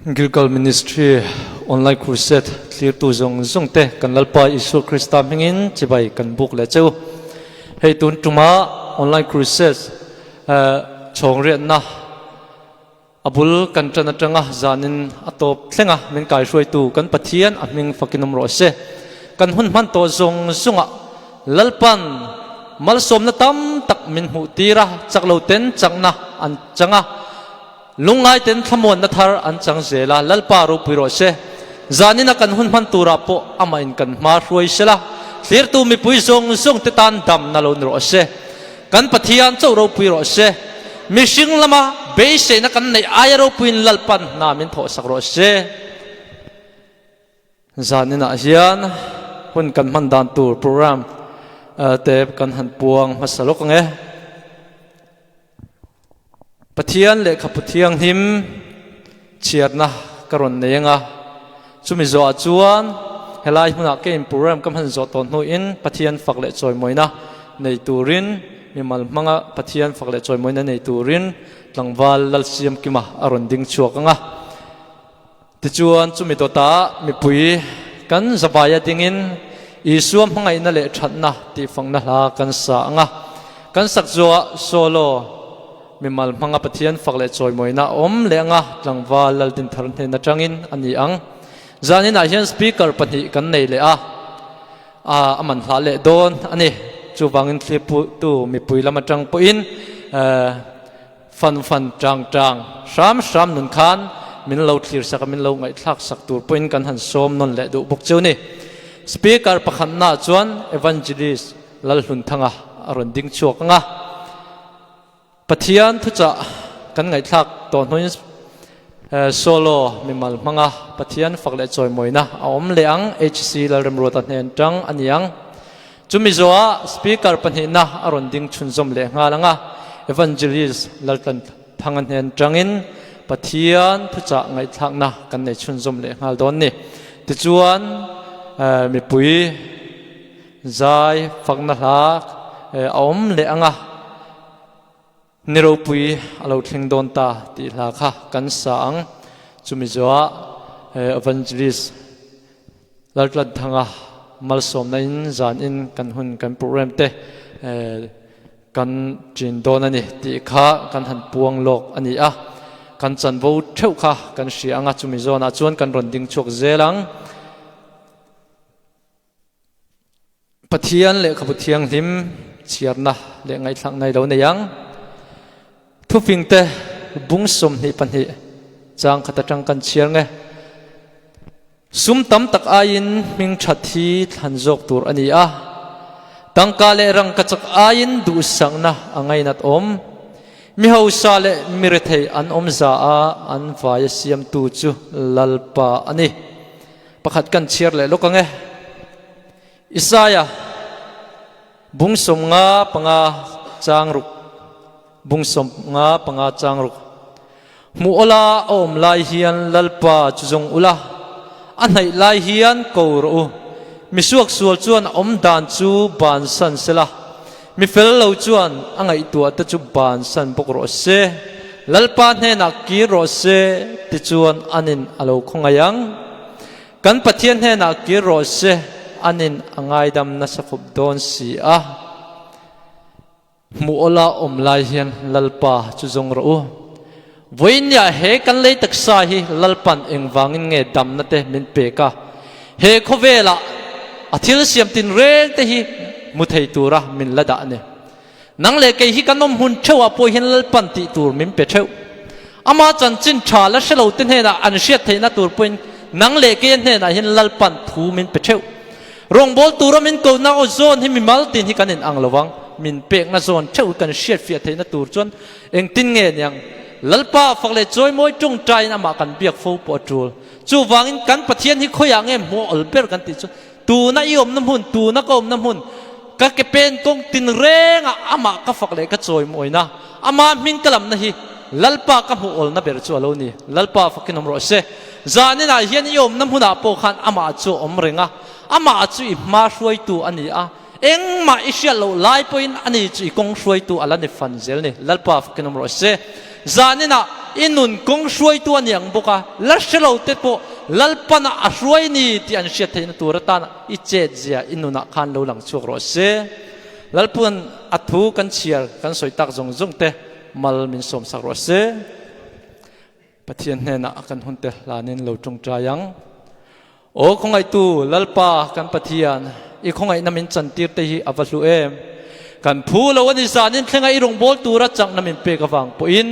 Gilgal Ministry Online Crusade thlirtu zawng zawng te kan Lalpa Isua Krista hmingin chibai kan buk leh cheu. Hei tun tuma Online Crusade chhawng riatna a bul kan tan atanga zanin a tawp thlenga min kaihruaitu kan Pathian a hming fakin awm rawh se. Kan hun hman tawh zawng zawngah Lalpan malsawmna tam tak min hmuh tir a, chak lo ten chakna an chang a, lungngai ten thlamuanna thar an chang zel a, Lalpa ropui rawh se. Zanina kan hun hman turah pawh amah in kan hma hruai sela, thlirtu mipui zawng zawng te tan damna lo ni rawh se. Kan Pathian chauh ropui rawh se. Mihring lama beiseina kan neih aia ropuiin Lalpan hna min thawhsak rawh se. Zaninah hian hun kan hman dan tur program te kan han puang hmasa lawk ang e. Pathian lehkhapu thianghlim chhiarna ka rawn nei ang a, chumi zawhah chuan helai hmunah ka in program ka hman zawh tawh hnuin Pathian fak leh chawimawina nei turin mimal hmanga Pathian fak leh chawimawina nei turin tlangval Lalsiamkima a rawn ding chhuak ang a. Tichuan, chumi dawtah mipui kan zavaia dingin Isua hmangaihna leh thatna tihfangna hla kan sa ang a. Kan sak zuah solo mimal hmanga Pathian fak leh chawimawina a awm leh ang a, tlangval Laldinthar hnen atangin a ni ang. Zaninah hian speaker pahnih kan nei leh a, a man hlah leh dawn a ni. Chuvangin thliputu mipui lam atang pawhin Fan fan tang tang hram hram nun khan min lo thlir sak a, min lo ngaihthlak sak tur pawhin kan han sawm nawn leh duh bawk chu ni. Speaker pakhatna chuan Evangelist Lalhlunthanga a rawn ding chhuak ang a, Pathian thuchah kan ngaihthlak tawh hnuin solo mimal hmanga Pathian fak leh chawimawina a awm leh ang, HC Lalremruata hnen tang a ni ang. Chumi zawhah Speaker pahnihna a rawn ding chhunzawm leh nghal ang a, Evangelist Laltlanthanga hnen tangin Pathian thuchah ngaihthlakna kan nei chhunzawm leh nghal dawn ni. Tichuan mipui zai fakna hla a awm leh ang a, Ni ropui a lo thleng dawn ta tih hla kha kan sa ang. Chumi zawhah Evangelist Laltlanthanga malsawmna in zan in kan hun kan program te kan ṭin dawn a ni tih kha kan han puang lawk a ni a. Kan chanvo theuh kha kan hria ang a, chumi zawnah chuan kan rawn ding chhuak zel ang. Pathian lehkhabu thianghlim chhiarna leh ngaihthlakna i lo nei ang. Thufingte bung 22 chang khat atang kan chhiar nge. Sum tam tak aiin hming that hi thlan zawk tur a ni a. Tangka leh rangkachak aiin duhsakna a ngainat awm. Mi hausa leh mi rethei an awm za a, an vaia siamtu chu Lalpa a ni. Pakhat kan chhiar leh lawk ang e. Isaiah bung 55 chang ruk bung 55 chang ruk Hmu awla a awm lai hian Lalpa chu zawng ula, a hnaih lai hian ko rawh u. Mi suaksual chuan a awm dan chu bansan sela, mi fel lo chuan a ngaihtuah te chu bansan bawk rawh se. Lalpa hnenah kir rawh se, tichuan anin a lo khawngaih ang. Kan Pathian hnenah kir rawh se, anin a ngaidam nasa khawp dawn si a. Hmuh awla awm lai hian Lalpa chu zawng rawh u. Vawiinniah he kan lei taksa hi Lalpan engvangin nge damna te min pek a, he khawvelah a thil siam tinreng te hi hmu thei tura min la dah a ni. Nang leh kei hi kan awm hmun theuhah pawh hian Lalpan tih tur min pe theuh. Ama chanchin tha la hre lo te hnenah an hriat theihna tur pawhin nang leh keia hnenah hian Lalpan thu min pe theuh. Rawngbâwl tura min kohna aw zawn hi mimal tin hi kan in ang lo vang. Min pekna zawn theuh hi kan hriatfiah theihna tur chuan engtin nge niang? Lalpa fak leh chawimawi tawngtaiin amah kan biak fo pawh a tul. Chuvangin kan Pathian hi khawiah nge hmuh awl ber kan tih chuan Tuna i awmna hmun, tuna ka awmna hmun, ka ke pen kawng tin rengah amah ka fak leh ka chawimawina, ama hming ka lamna hi Lalpa ka hmuh awlna ber chu a lo ni. Lalpa fakin awm rawh se. Zaninah hian i awmna hmunah pawh khan amah chu a awm reng a, amah chu i hma hruaitu a ni a, engmah i hriat loh lai pawhin ani chu i kawng hruaitu a la ni fan zel ni. Lalpa fakin awm rawh se. Zaninah. i nun kawng hruaitu a ni ang bawk a, la hre lo te pawh Lalpana a hruai ni tih an hriat theihna tur atana i chet zia i nunah khan lo lang chhuak rawh se. Lalpuan a thu kan chhiar kan sawi tak zawng zawng te mal min sawm sak rawh se. Pathian hnenah kan hun te hlanin lo tawngtai ang. Aw khawngaihtu Lalpa kan Pathian, i khawngaihna min chantir te hi a va hlu em. Kan phu lo a ni zanin thlenga i rawngbâwl tura chakna min pek avang pawhin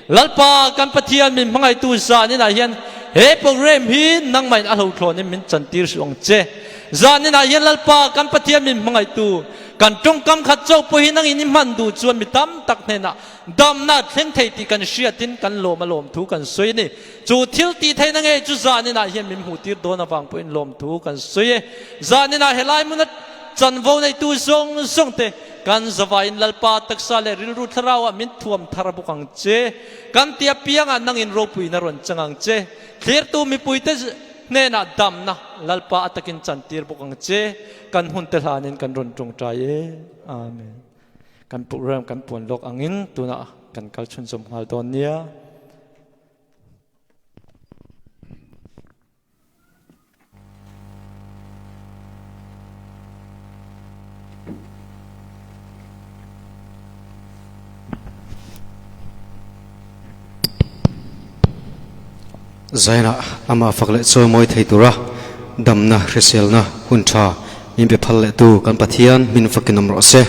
Lalpa kan Pathian min hmangaihtu zaninah hian he program hi nangmahin a hlothlawnin min chantir suh ang che. Zaninah hian Lalpa kan Pathian min hmangaihtu kan tawngkam khat chauh pawh hi nangin i hman duh chuan mi tam tak hnenah damna a thleng thei tih kan hriatin kan lawm a lawmthu kan sawi a ni. Chu thil tih theihna ngei chu zaninah hian min hmuhtir dawn avang pawhin lawmthu kan sawi e. Zaninah helai hmuna chanvo neitu zawng zawng te kan zavaiin Lalpa taksa leh rilru thlarauah min thuam thar bawk ang che. Kan ti apiangah nangin ropuina rawn chang ang che. Thlirtu mipuite hnenah damna Lalpa a takin chantir bawk ang che. Kan hunte hlanin kan rawn tawngtai e. Amen. Kan program kan puan lawk angin tunah kan kal chhunzawm nghal dawn nia. Zaina ama fak leh chawimawi thei tura damna hriselna hun tha min pe phal leh tu kan Pathian min fakin awm rawh se.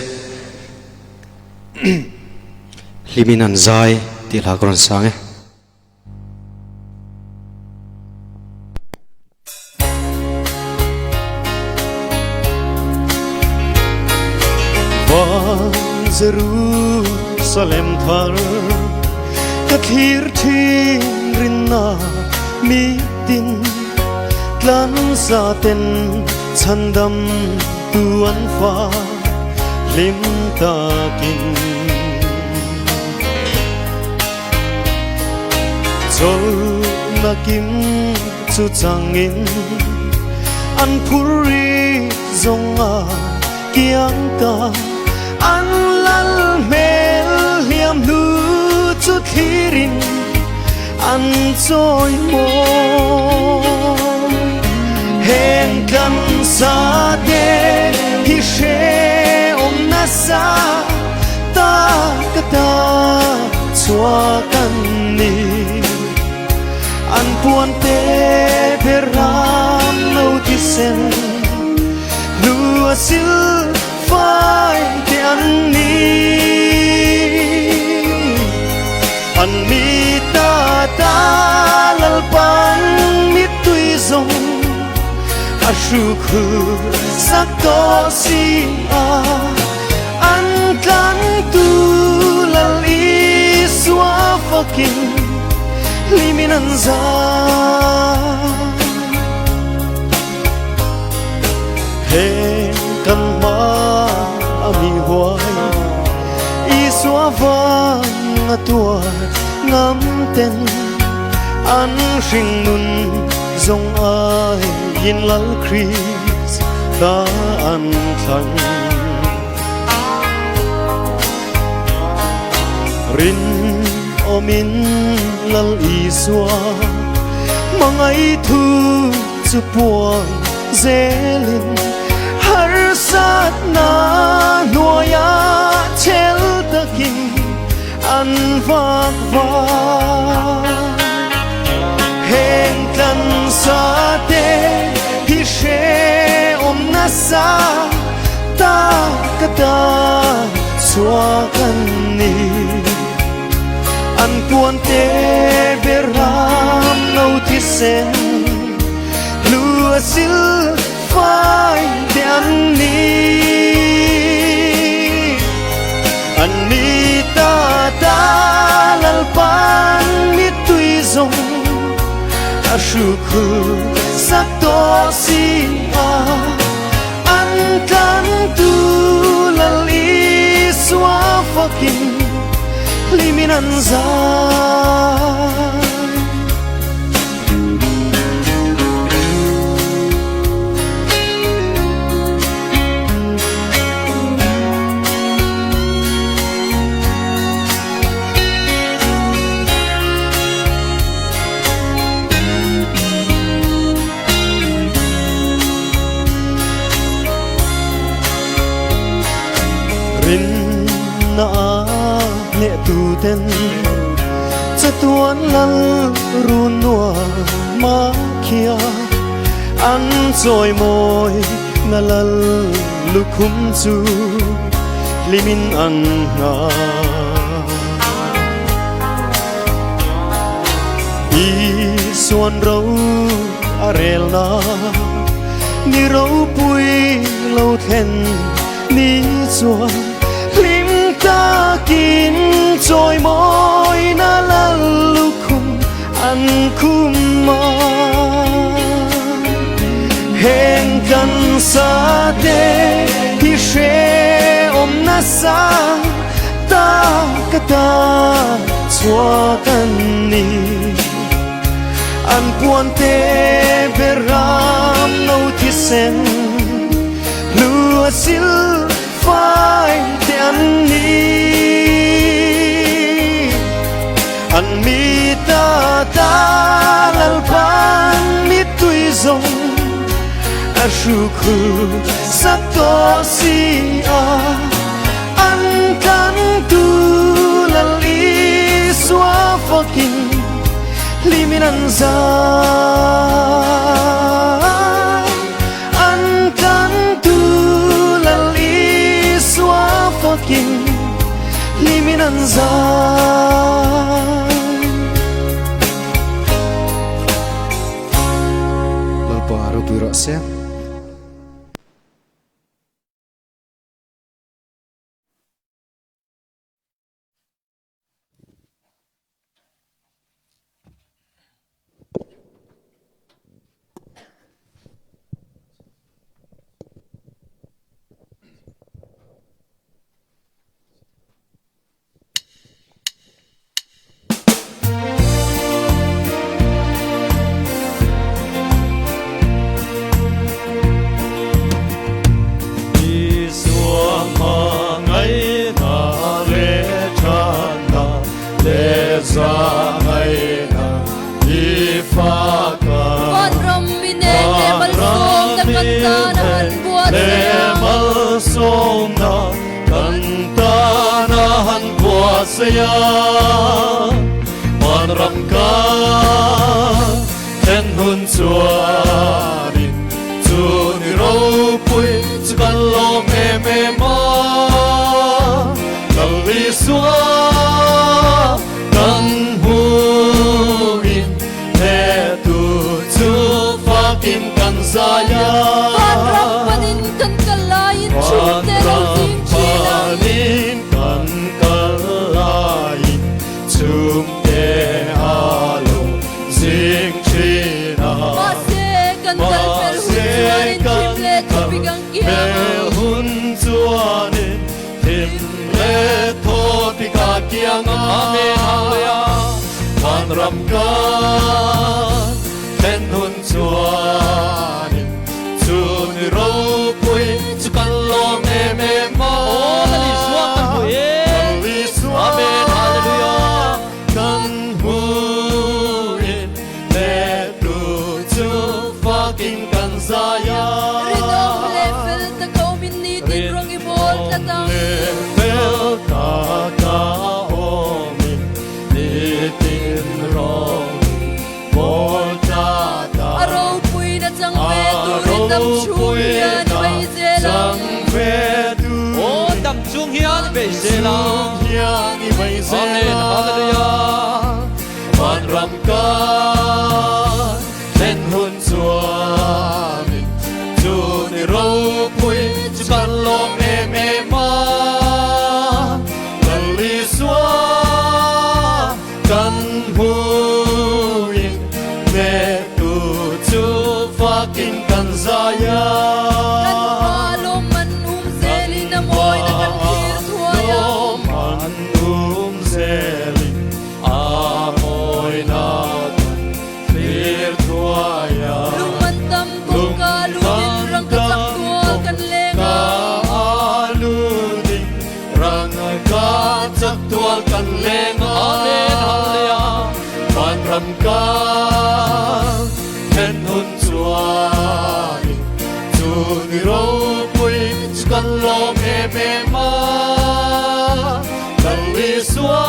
Hlimin an zai tih hla ka rawn sang e. Van Jerusalem thar ka thlir thin rinna mitin tlan sa ten chhandam tu an fa hlim takin Chawlhna kim chu changin an phur ri zawng a kiang ta, an lal hmel hliam hnu chu thlirin an chawi mawi. Heng kan sa te hi hrehawm nasa ta ka ta chhuak an ni. An puan te ber ram lo thisen hlu a sil fai te an ni. An mi ta ta Lalpan mittui zawng a hru khur sak tawh si a. An tlantu Lal Isua fakin hlimin an zai. Heng kan hma a mi huai Isua vang a tuar ngam ten an hring nun zawng aiin Lal Krist ta an thlang. Rin awmin Lal Isua hmangaih thu chu puang zelin harsatna hnuaia chel takin an vak vak. Heng tlansa te hi hrehawm nasa ta ka ta chhuak an ni. An puan te ber ram lo thisen hlu a sil fai te an ni. An mi ta ta Lalpan mittui zawng a hru khur sak tawh si a. An tlantu Lal Isua fakin hlimin an zai. tu ten chatuan lal run nuam a khia an chawimawi na lal lukhum chu hlimin an hna. Isuan ro a rel na ni ropui lo thlen ni chuan hlim takin chawimawi na lal lukhum an khum a. Heng kan sa te hi hrehawm nasa tak a ta chhuak an ni. An puan te beram no thisen hlu a sil fai te an ni. An mi ta ta Lalpan mittui zawng a hru khu sak tawh si a. An tlan tu Lal Isua fakin hlimin an zai. An tlan tu Lal Isua fakin hlimin an zai. Lalpa ropui rawh se. Vanram mi nen leh malsawmna kan tan a han buatsaih a. Vanram ka then hun chuanin chu ni ropui chu kan lawm em em a. Lal Isua kan hmuhin he tu chu fakin kan zai a. Vanram panin kan kal laiin chhungte lo zing thin a. Vanram panin kan kal laiin chhungte a lo zing thin a. Mahse kan kal fel hun chuanin thim leh thupik ang kiang a. Mahse kan kal fel hun chuanin thim leh thawpik a kiang a. Amen Hallelujah. Vanram kan thlen hun chuanin chu ni ropui chu kan lawm em em a. Aw Lal Isua kan hmu e. Lal Isua Amen Hallelujah. kan hmuin hnetu chu fakin kan zai a. Rinawm leh fel tak a awmin nitin rawng i bawl tlat ang. Rinawm leh fel tak a awmin nitin rawng i bawl tlat ang. A ropuina chang ve turin dam chhung hian i bei zel ang. Aw dam chung hian i bei zel ang. Amen Hallelujah. Vanram kan thlen hun chuanin chu ni ropui chu kan lawm em em a. Lal Isua kan hmuin hnetu chu fakin kan zai a. Kan hma lawm an um zelin a mawina kan thlir thuai a. Lawm an um zelin a mawina kan thlir thuai a. Lung an tam kawngka lutin rangka chak tual kan leng a. Kawngka lutin rangka chak tual kan leng a. Amen Hallelujah. Vanram kan then hun chuanin chu ni ropui chu kan lawm em em a. Lal Isua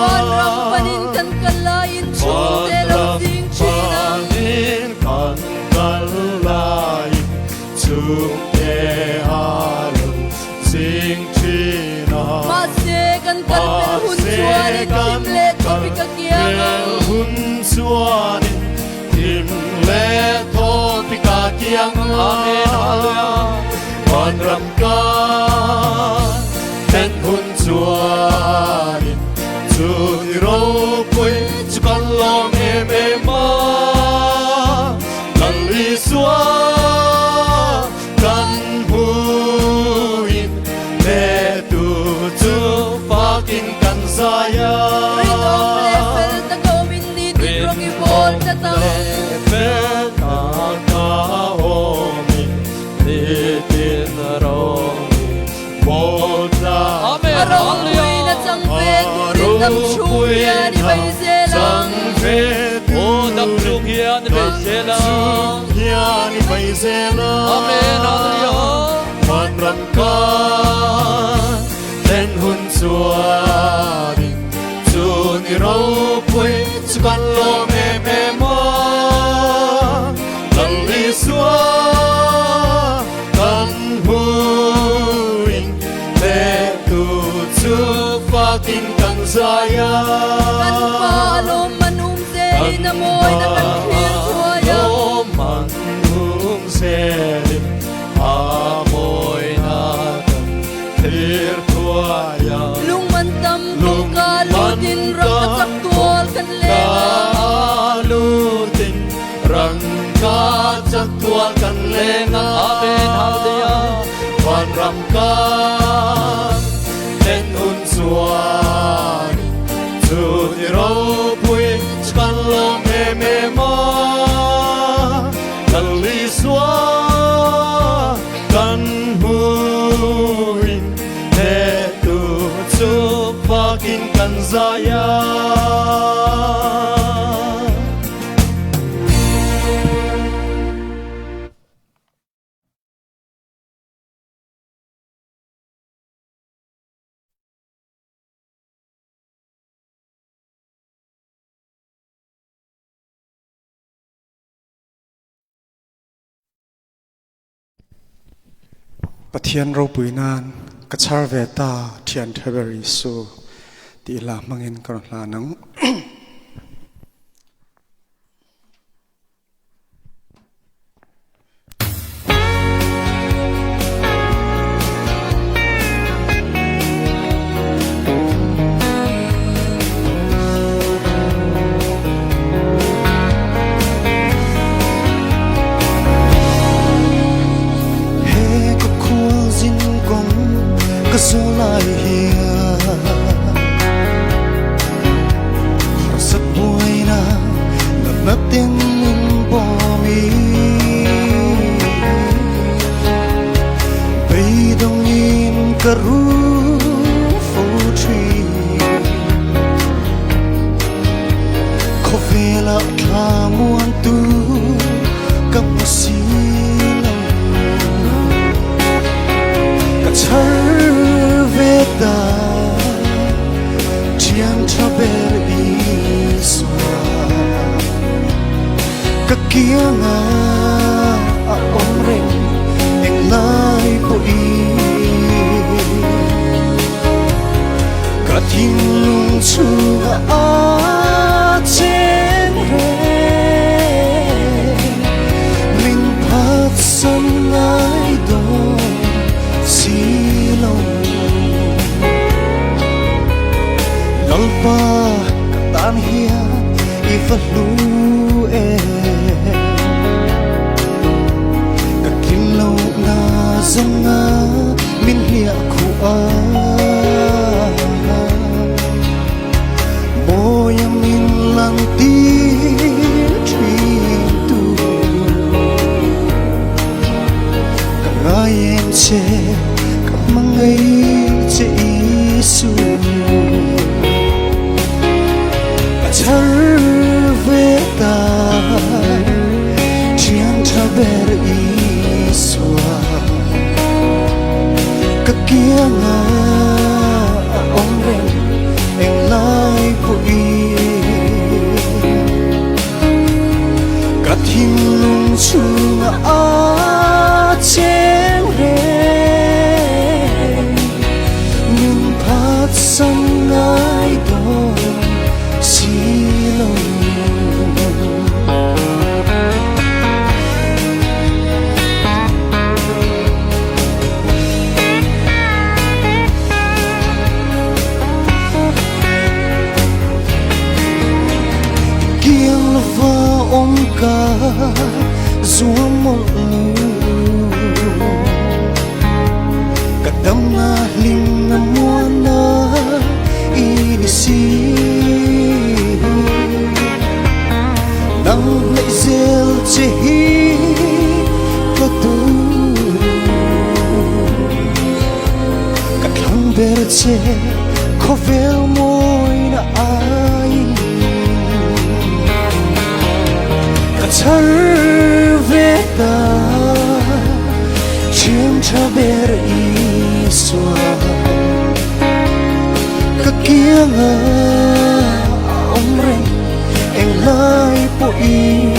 Vanram panin kan kal laiin chhungte lo zing thin ang. Panin kan kal laiin chhungte a lo zing thin ang. Mahse kan kal pel hun chuanin thim leh thawpik a kiang ang. Hun chuanin thim leh thawpik a kiang ang. Amen, hallelujah. Vanram kan thlen hun chuanin chu ni ropui chu kan lawm em em a. Lal Isua kan hmuin hnetu chu fakin kan zai a. Rinawm leh fel taka awmin nitin rawng i bawl tlat ang. Rinawm leh fel taka awmin nitin rawng i bawl tlat ang. Amen. A ropuina chang ve turin dam chhung hian i bei zel ang. Aw dam chhung hian i bei zel ang. Hian i bei zel ang. Amen, hallelujah. Vanram kan thlen hun chuanin chu ni ropui chu kan lawm em em a. Lal Isua kan hmuin hnetu chu fakin kan zai a. Kan pa lawmman um zelin a mawina kan thlir thuai ang. Lawmman um zelin a mawina kan thlir thuai ang. Lungman tam kawngka lutin rangka chak tual kan leng ang. Kawngka lutin rangka chak tual kan leng ang. Amen, hallelujah. Vanram kan thlen hun chuanin chu ni ropui chu kan lawm em em a. Lal Isua kan hmuin hnetu chu fakin kan zai a. Pathian ropui nan ka chhar ve ta thian tha ber Isu tih hla hmangin ka rawn hlan ang. He ka khualzin kawng ka zawh lai hian harsat buaina natna ten min bawm i beidawngin ka ru fo thin. Khawvelah thla muantu ka hmu si lo. Ka chhar ve ta thian tha ber Isua. Ka kianga a awm reng englai pawhin. Ka thinlung chhungah a chen reng. Min phatsan ngai dawn si lo. Lalpa ka tan hian i va hlu em. Ka tlinlohna zawnga min hliah khuh a. Mawia min lang tir thin tu. Ka ngai em che, ka hmangaih che Isu. Ka chhar ve ta thian tha ber Isua. Ka kianga lova awm ka zuam mawlh lo. Ka damna hlimna muanna i ni si. Nang hnaih zel che hi ka duh. Ka thlang ber che khawvel mawina aiin. Ka chhar ve ta thiam tha ber Isua. Ka kianga awm reng englai pawhin.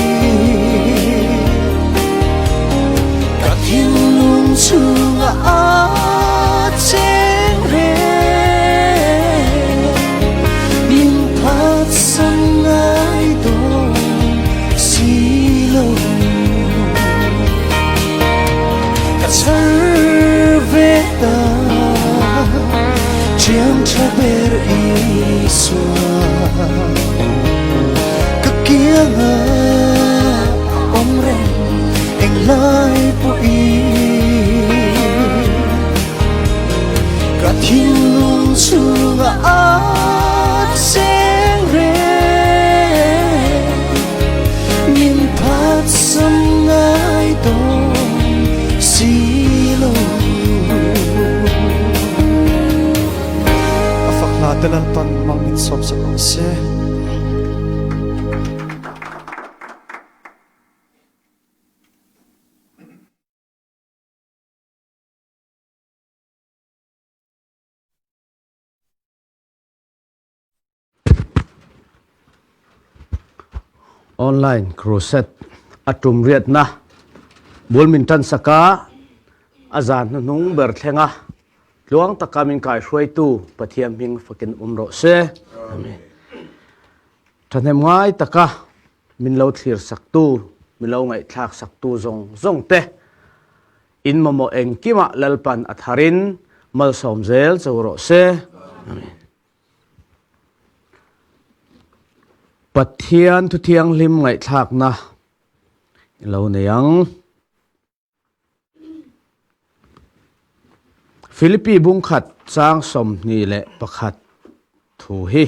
Ka thinlung chhunga a cheng reng. Min phatsan ngai dawn si lo. Ka chhar ve ta thiam tha ber Isua. Ka kianga awm reng englai pawhin. Ka thinlung chhunga a cheng reng. Min phatsan ngai dawn si lo. A fak hla te Lalpan mal min sawm sak rawh se. Online Crusade a tum riatna bul min tan sak a, a zan hnuhnung ber thleng a, tluang taka min kaihruaitu Pathian hming fakin awm rawh se. Amen. Thahnem ngai taka min lo thlir saktu, min lo ngaihthlak saktu zawng zawng te In mamawh engkimah Lalpan a tharin malsawm zel cho rawh se. Amen. Pathian thu thianghlim ngaihthlakna i lo nei ang. Philippi bungkhat chang 21 thu hi.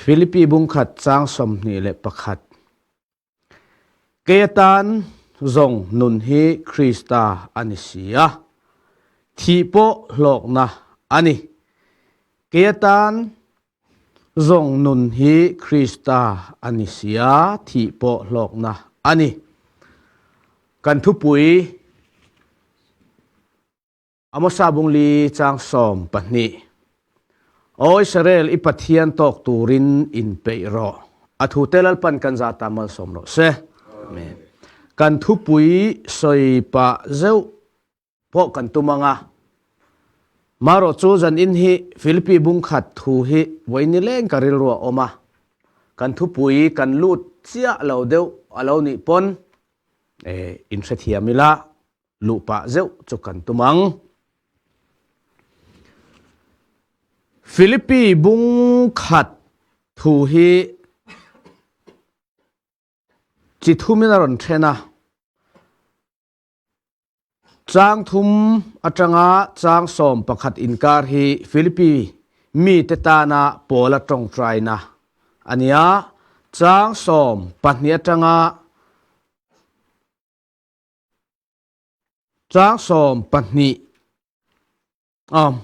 Philippi bungkhat chang 21. Kei atan zawng nun hi Krista a ni si a, thih pawh hlawkna a ni. Kei atan zawng nun hi Krista a ni si a, thih pawh hlawkna a ni. Kan thupui Amosa bung li chang 12. Aw Israel, i Pathian tawk turin in peih rawh. A thu te Lalpan kan za ta malsawm rawh se. Amen. Kan thupui sawi pah zeuh pawh kan tum anga. Marawh chu zan in hi Philippi bung khat thu hi vawi nileng ka rilru a awm a. Kan thupui kan lut chiah lo deuh a lo nih pawn in hrethiam ila. Luh pah zeuh chu kan tum ang. Philippi bung khat thu hi chi thumin a rawn then a. Chang thum atanga chang 11 inkar hi Philippi mite tana Paula tawngtaina a ni a. Chang 12 atanga Chang 12 um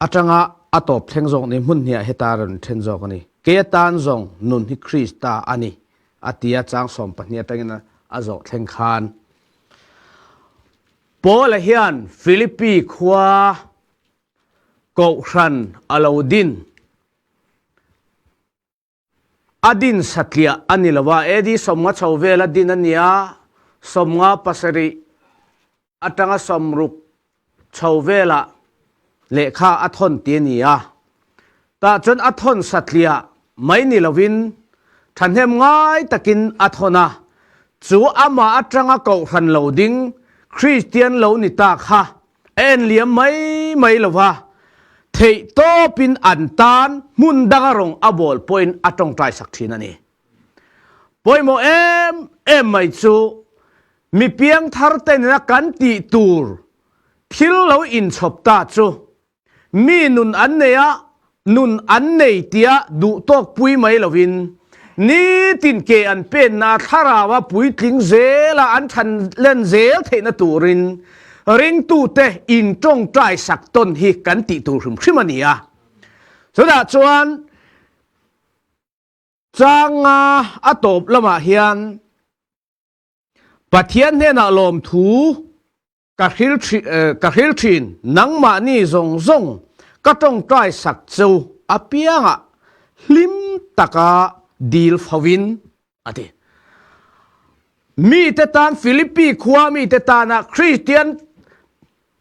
atanga a tawp thleng zawk ni hmun hniah heta rawn then zawk a ni. Kei atan zawng nun hi Krista a ni a ti a chang 12 atangin a zawh thleng khan. Paula hian Philippi khua kohhran a lo din. A din satliah a ni lo a, AD 50 chho vela din a ni a, 57 atanga 60 chho velah lehkha a thawn ti a ni a. Tah chuan a thawn satliah mai ni lovin thahnem ngai takin a thawn a, chu amah atanga kohhran lo ding Kristian lo ni ta kha a en liam mai mai lo va. Theih tawpin an tan hmun danga rawng a bawl pawhin a tawngtai sak thin a ni. Pawimawh em em mai chu mi piangthar te nena kan tih tur thil lo inchhawp ta chu mi nun an nei a, nun an nei tia duh tawk pui mai lovin nitin ke an penna thlaraua puitling zela an than len zel theihna turin ringtute in tawngtai sak tawn hi kan tih tur hrim hrim a ni a. Chutah chuan changa a tawp lamah hian Pathian hnenah lawmthu ka hril ka hril thin nangmahni zawng zawng ka tawngtai sak cheu apiangah hlim taka dil fovin a ti. Mite tan Philippi khua mite tana Kristian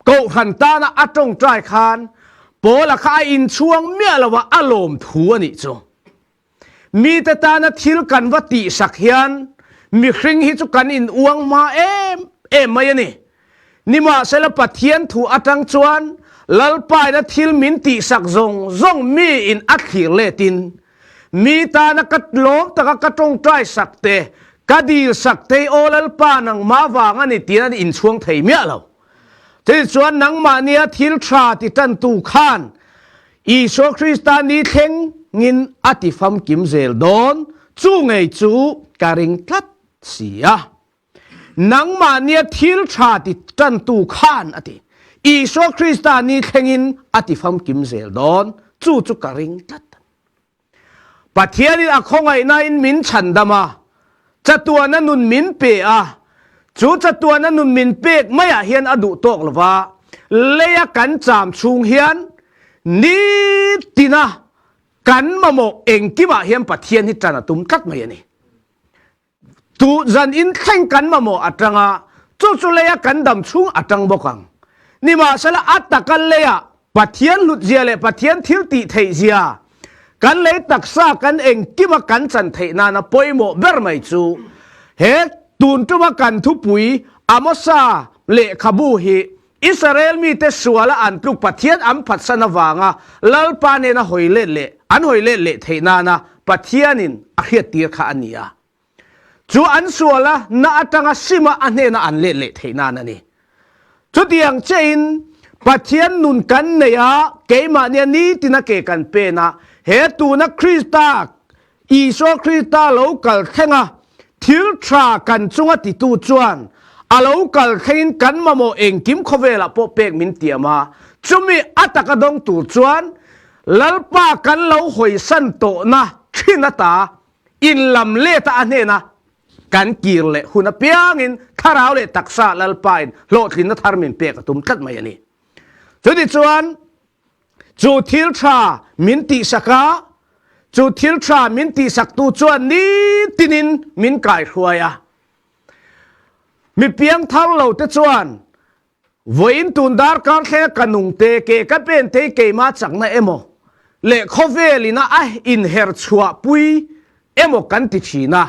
kohhran tana a tawngtai khan Paula kha a inchhuang miah lo a, a lawm thu a nih chu. Mite tana thil kan va tihsak hian mihring hi chu kan in uang hma em em mai a ni. Nimahsela Pathian thu atang chuan Lalpaina thil min tihsak zawng zawng mi in a thlir letin Mi tana ka lawm taka ka tawngtai sak te, ka dil sak te aw Lalpa nangmah vang a ni tiin an inchhuang thei miah lo. Chutichuan nangmahnia thil tha ti tantu khan Isua Krista ni thlengin a ti famkim zel dawn, chu ngei chu ka ring tlat si a. Nangmahnia thil tha ti tantu khan a ti. Isua Krista ni thlengin a ti famkim zel dawn, chu chu ka ring tlat. Pathianin a khawngaihnain min chhandam a, chatuana nun min pe a, chu chatuana nun min pek maiah hian a duh tawk lo va, leia kan cham chhung hian nitina kan mamawh engkimah hian Pathian hi tan a tum tlat mai a ni. Tu zan in thleng kan mamawh atanga chu chu leia kan dam chhung atang bawk ang. Nimahsela a taka leia Pathian hlut zia leh Pathian thil tih theih zia kan lei taksa kan engkima kan chan theih nana pawimawh ber mai chu he tun tuma kan thupui Amosa lehkhabu hi Israel mite suala an tluk Pathian an phatsan avanga Lalpa nena hawi let leh an hawi let leh theih nana Pathianin a hriattir kha a ni a. Chu an suala na atanga sima a hnena an let leh theih nan a ni. Chutiang chein Pathian nun kan nei a, keimahnia nitina ke kan pen a, he tuna Krista Isua Krista lo kal thlenga thil tha kan chunga titu chuan a lo kal thlengin kan mamawh engkim khawvelah pawh pek min tiam a, chumi a taka dawng tur chuan Lalpa kan lo hawisan tawhna thin ata inlam leta a hnena kan kir leh hun apiangin thlarau leh taksa Lalpain hlawhtlinna thar min pek a tum tlat mai a ni. Chutichuan Chu thil tha min tihsak a, chu thil tha min tihsaktu chuan nitinin min kaihruai a. Mi piangthar lo te chuan vawiin tun darkar thlenga ka nung te, ke ka pen te hi keimah chakna emaw leh khawvel ina a inher chhuahpui emaw kan ti thin a.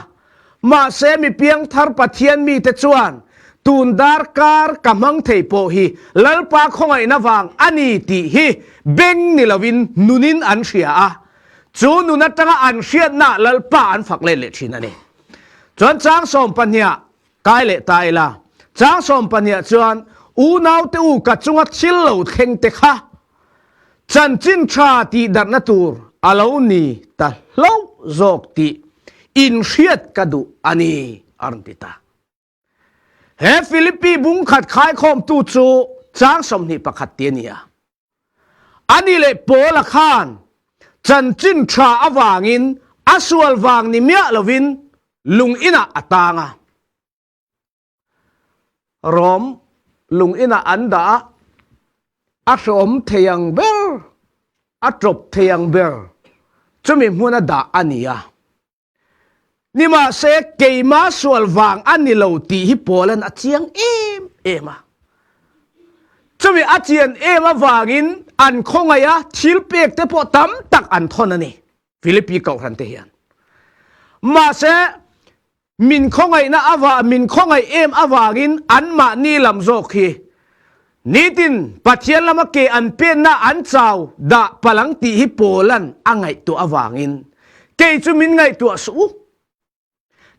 Mahse mi piangthar Pathian mite chuan tun darkar ka hmang thei pawh hi Lalpa khawngaihna vang a ni tih hi beng ni lovin nunin an hria a, chu nun atanga an hriatnaah Lalpa an fak let leh thin a ni. Chuan chang sawmpahniah kai leh ta ila, chang sawmpahniah chuan unaute u ka chunga thil lo thleng te kha Chanchin tha tih darhna tur a lo ni ta hlauh zawk tih inhriat ka duh a ni, a rawn ti ta. He Philippi bung khat khaikhawmtu chu chang 21 ti a ni a. Ani leh Paula khan chanchin tha avangin a sual vang ni miah lovin lung inah a tang a. Rom lung inah an dah a, a hrawm thei ang ber, a tawp thei ang ber chumi hmuna dah a ni a. Nimahse, keima sual vang a ni lo tih hi Paulan a chiang em em a. Chumi a chian em avangin an khawngaih a, thil pek te pawh tam tak an thawn a ni, Philippi kohhran te hian. Mahse, Min khawngaihna ava min khawngaih em avangin anmahni lam zawk hi Nitin Pathian lama ke an penna an chau dah palang tih hi Paula'n a ngaihtuah avangin kei chu min ngaihtuah suh u.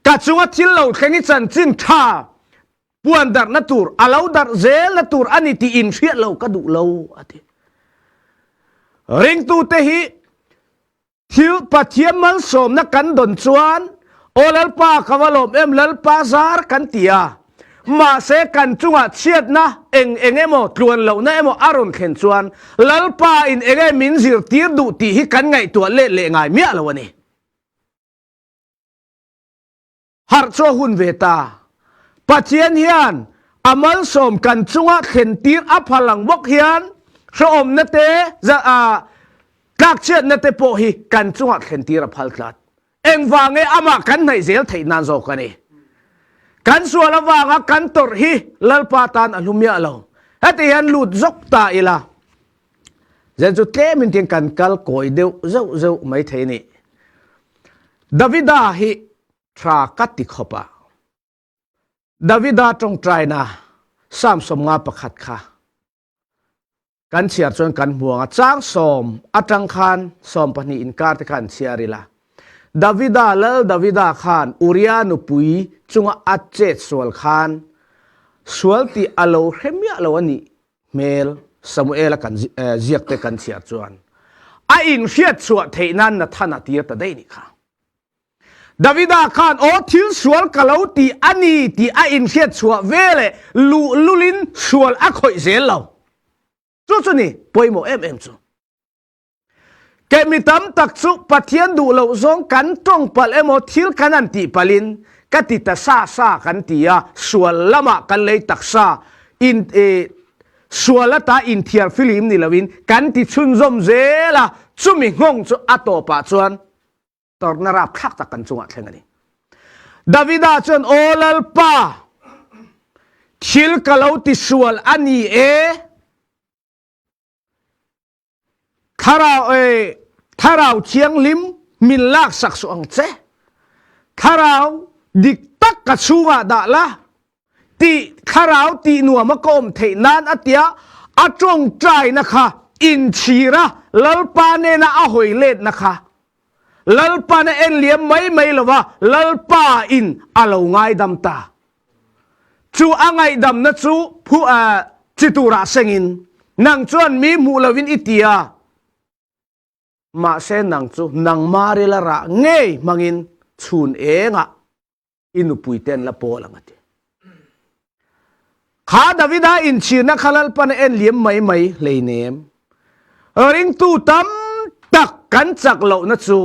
Ka chunga thil lo thleng i chanchin tha puan darhna tur a lo darh zelna tur a ni tih inhriat lo ka duh lo a ti. Ringtute hi Thil Pathian malsawmna kan dawn chuan Aw Lalpa ka va lawm em Lalpa zar kan ti a, mahse kan chungah chhiatna eng eng emaw tluan lohna emaw a rawn thlen chuan Lalpa in enge min zirtir duh tih hi kan ngaihtuah let leh ngai miah lo a ni. Harh chu a hun ve ta. Pathian hian a malsawm kan chunga thlentir a phal ang bawk hian hrehawmna te, tlakchhiatna te pawh hi kan chunga thlentir a phal tlat. Engvange amah kan hnaih zel theih nan zawk a ni. Kan sual avanga kan tawrh hi Lalpa tan a hlu miah lo. Heti hian lut zawk ta ila. Zen chu tlem in tin kan kal kawi deuh zeuh zeuh mai thei ni. Davida hi tha ka ti khawp a. Davida tawngtaina Psalm 51 kha kan chhiar chuan kan hmuang a chang sawm atang khan sawm pahnih inkar te kha an chhiar ila. Davida lal Davida khan Uria nupui chunga a chet sual khan sual tih a lo hre miah lo a nih hmel Samuela kan ziak te kan chhiar chuan a inhriat chhuah theih nan Nathana tir ta daih nih kha. Davida khan aw thil sual ka lo ti a ni tih a inhriat chhuah veleh luh lulin sual a khawih zel lo. Chu chu ni pawimawh em em chu. Keh mi tam tak chu Pathian duh loh zawng kan tawng palh emaw thil kan han tih palhin ka ti ta sa sa kan ti a, sual lamah kan lei taksa in sual ata inthiar filim ni loin kan ti chhunzawm zel a, chumi nghawng chu a tawpah chuan tawrhna rapthlak tak kan chungah thleng a ni. Davida chuan Aw Lalpa, thil ka lo ti sual a ni e, Thlarau e Thlarau Thianghlim min laksak suh ang che. Thlarau dik tak ka chhungah dah la tih Thlarau tih nuam a ka awm theih nan a tia a tawngtaina kha inchhir a Lalpa nena a hawi letna kha Lalpan a en liam mai mai lova Lalpa in a lo ngaidam ta. Chu a ngaihdamna chu phu chi turah sengin nang chuan mi hmuh loin i ti a, mahse nang chu nangmah rila rah ngei hmangin chhun engah i nupuite an la pawl ang a ti. Kha Davida inchhirna kha Lalpan a en liam mai mai hleinem. Ringtu tam tak kan chak lohna chu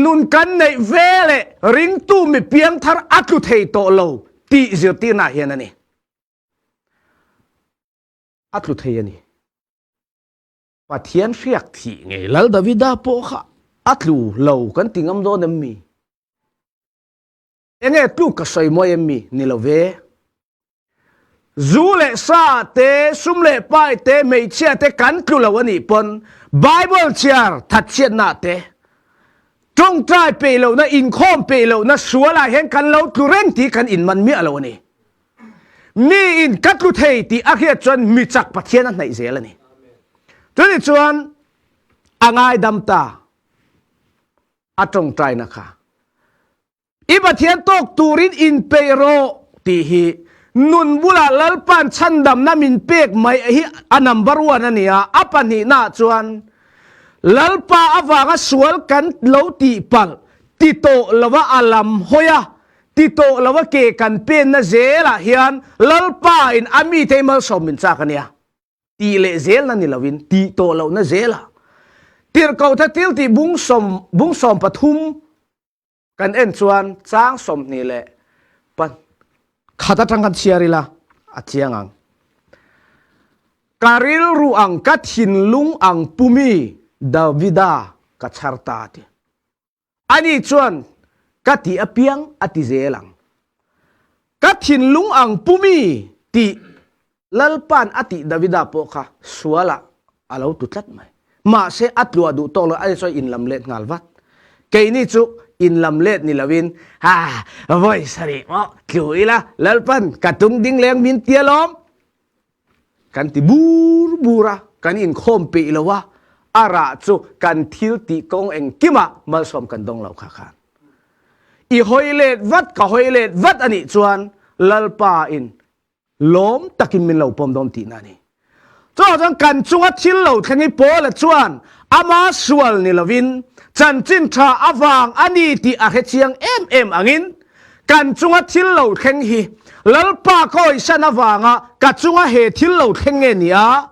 nun kan neih ve leh ringtu mi piangthar a tlu thei tawh lo tih zirtirna hian a ni. A tlu thei a ni. Pathian hriak thih ngei Lal Davida pawh kha a tlu lo kan ti ngam dawn em mi? Enge tluk ka sawi mawi em mi? Ni lo ve. Zu leh sa te, sum leh pai te, hmeichhia te kan tlu lo a nih pawn Bible chhiar thatchhiatna te, tawngtai peih lohna, inkhawm peih lohna sualah hian kan lo tlu reng tih kan inman miah lo a ni. Mi in ka tlu thei tih a hriat chuan mi chak Pathian a hnaih zel a ni. Chuni chuan a ngaidam ta. A tawngtaina kha I Pathian tawk turin inpeih rawh tih hi nun bulah Lalpa'n chhandamna min pek mai hi a number one a ni a, a pahnihnaah chuan Lalpa avanga sual kan lo tih palh ti tawh lova a lam hawi a, ti tawh lova ke kan penna zelah hian Lalpa in a mite hi malsawm min chak a nia. Tih leh zelna ni loin tih tawh lohna zelah Tirhkoh Thatil tih bung sawm bung 13 Kan en chuan chang 20 leh pakhat atang kan chhiar ila a chiang ang. Ka rilru ang ka thinlung ang pumi Davida ka chhar ta ti. Ani chuan ka ti apiang a ti zel ang. Ka thinlung ang pumi tih Lalpa'n a tih Davida pawh kha sualah a lo tu tlat mai. Mahse a tluah duh tawk lo ani chuan inlam let nghal vat. Keini chu inlam let ni loin ha vawi sarih maw tlu ila Lalpa'n ka tung ding leng min ti alawm. Kan ti bur bur a, kan inkhawm peih lo a, a rah chu kan thil tih kawng engkimah malsawm kan dawng lo kha khan. I hawi let vat ka hawi let vat a nih chuan Lalpa in lawm takin min lo pawm dawn tihna a ni. Chuvang chuan kan chunga thil lo thleng hi Paula chuan ama sual ni lovin chanchin tha avang a ni tih a hre chiang em em angin kan chunga thil lo thleng hi Lalpa ka awisan avanga ka chunga he thil lo thleng nge ni a,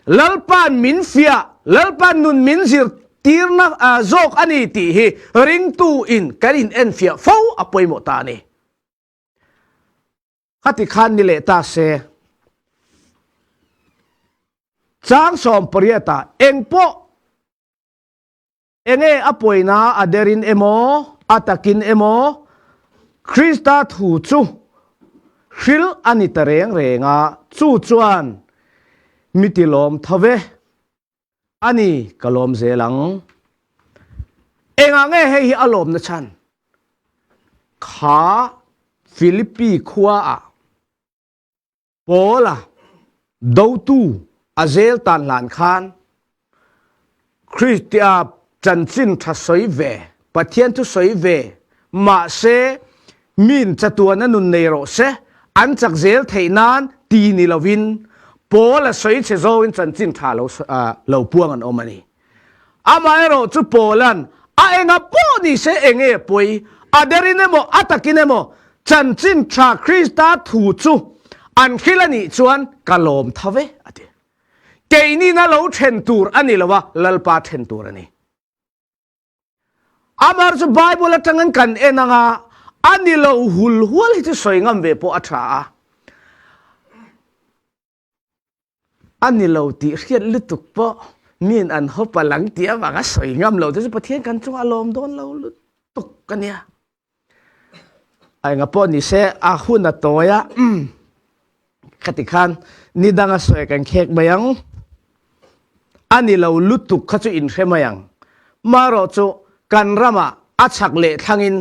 Lalpa'n min fiah, Lalpa'n nun min zirtirna zawk a ni tih hi ringtu in kan in enfiah fo a pawimawh ta a ni. Khati khan ni leh ta se. Chang 18 ah engpawh enge a pawina a derin emaw a takin emaw Krista thu chu hril a ni ta reng reng a, chu chuan mi ti lawm tho ve. A ni, ka lawm zel ang. Engah nge hei hi a lawmna chhan? Kha Philippi khuaah Paula dotu a zel tan hlan khan Kristia chanchin tha sawi ve, Pathian thu sawi ve, mahse min chatuan a nun nei rawh se, an chak zel theih nan ti ni lovin Paula sawi chhe zawngin chanchin tha lo lo puang an awm a ni. Amaherawh chu Paula'n a enga pawh ni se enge pawi, a derin emaw a takin emaw chanchin tha Krista thu chu an hril a nih chuan ka lawm tho ve a ti. Keinin a lo then tur a ni lo a, Lalpa then tur a ni. Amar chu Bible atangin kan en anga a ni lo hul hual hi chu sawi ngam ve pawh a tha a. A ni lo tih hriat lutuk pawh miin an hawp a lang tih avanga sawi ngam lo te chu Pathian kan chungah a lawm dawn lo lutuk a nia. A enga pawh ni se a hun a tawi a, khati khan ni danga sawi kan khek mai ang. A ni lo lutuk kha chu inhre mai ang. Marawh chu kan ramah a chhak leh thlangin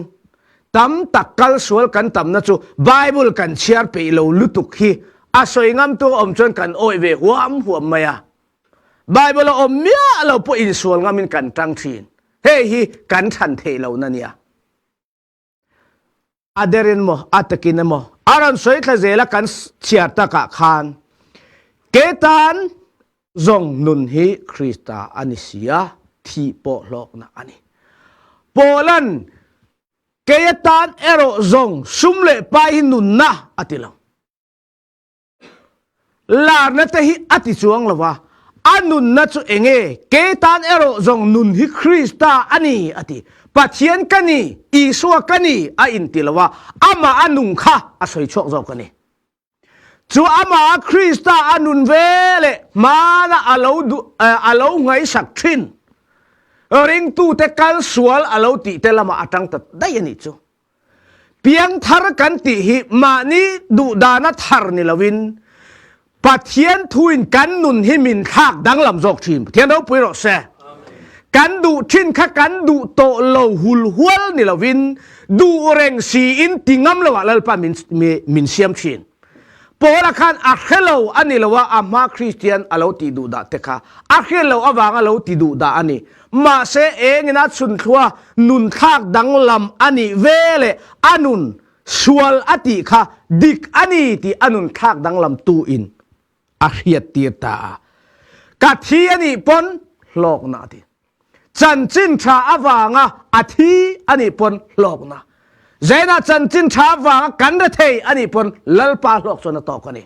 tam tak kal sual kan tamna chu Bible kan chhiar peih lo lutuk hi a sawi ngamtu a awm chuan kan awih ve huam huam mai a. Bible a awm miah lo pawh insual ngamin kan tang thin. Hei hi kan chhan theih lohna nia. A derin maw, a takin emaw a rawn sawi thla zel a kan chhiar takah khan ke tan zawng nun hi Krista a ni si a, thih pawh hlawkna a ni. Paula'n kei atan erawh zawng sum leh pai hi nunna a ti lo. Larna te hi a ti chuang lo a, a nunna chu enge? Kei tan erawh zawng nun hi Krista a ni, a ti. Pathian ka ni, Isua ka ni a inti lo a, amah a nung kha a sawi chhuak zawk a ni. Chu amah a Krista a nun ve leh hmana a lo duh, a lo ngaihsak thin ringtute kal sual a lo tih te lamah a tang ta daih a nih chu. Piangthar kan tih hi mahni duhdana thar ni loin Pathian thuin kan nun hi min thlak danglam zawk thin. Pathian ropui rawh se. Kan duh thin kha kan duh tawh lo hul hual ni loin duh reng siin ti ngam loah Lalpa min min siam thin. Paula khan a hre lo a ni lo a, a hma Kristian a lo tih duh dah te kha a hriat loh avanga lo ti duh dah a ni. Mahse, engin a chhunthluaa nun thlak danglam a nih ve leh a nun sual a tih kha dik a ni tih a nun thlak danglam tuin a hriattir ta a. Ka thi a nih pawn hlawkna a ti. Chanchin tha avanga a thi a nih pawn hlawkna. Zainah chanchin tha avanga kan rethei a nih pawn Lalpa hlawk chuan a tawk a ni.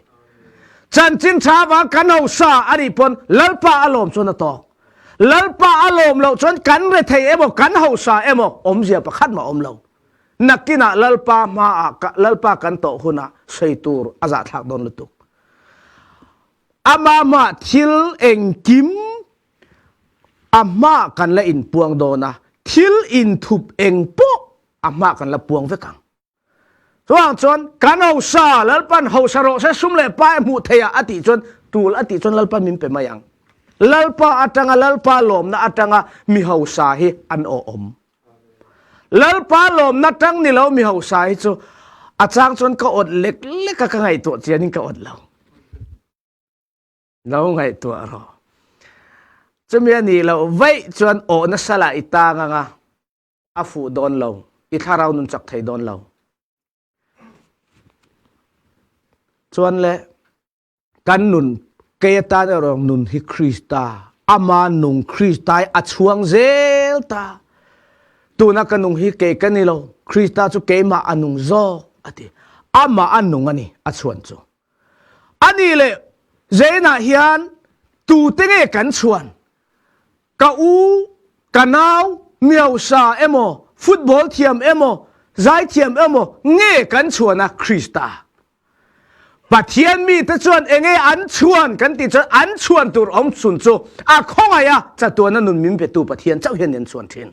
Chanchin tha avanga kan hausa a nih pawn Lalpa a lawm chuan a tawk. Lalpa a lawm loh chuan kan rethei emaw kan hausa emaw awmzia pakhat mah awm lo. Nakinah Lalpa hmaah Lalpa kan tawh hunah sawi tur a zahthlak dawn lutuk. Amah mah thil engkim A hma kan la inpuang dawn a, thil inthup eng pawh a hma kan la puang vek ang. Chuvang chuan kan hausa, Lalpan hausa rawh se sum leh pai hmuh theih ah a tih chuan tul a tih chuan Lalpan min pe mai ang. Lalpa atanga Lalpa lawmna atanga mi hausa hi an awhawm. Lalpa lawmna tang ni lo mi hausa hi chu a chang chuan ka awt lek lek a ka ngaihtuah chianin ka awt lo. Lo ngaihtuah rawh. Chumi a nih loh vaih chuan awhna salah i tang anga a fuh dawn lo, i thlarau nun chak thei dawn lo. Chuan le kan nun kei atan erawh nun hi Krista, ama nung Krista hi a chhuang zel ta. Tuna ka nung hi kei ka ni lo, Krista chu keimah a nung zawk a ti. Amah a nung a ni a chhuan chu. Ani leh Zainah hian tute nge kan chhuan? Ka u, ka nau, miausa emaw, football thiam emaw, zaithiam emaw nge kan chhuan a Krista? Pathian mite chuan enge an chhuan kan tih chuan an chhuan tur awm chhun chu a khawngaih a chatuana nun min petu Pathian chauh hian an chhuan thin.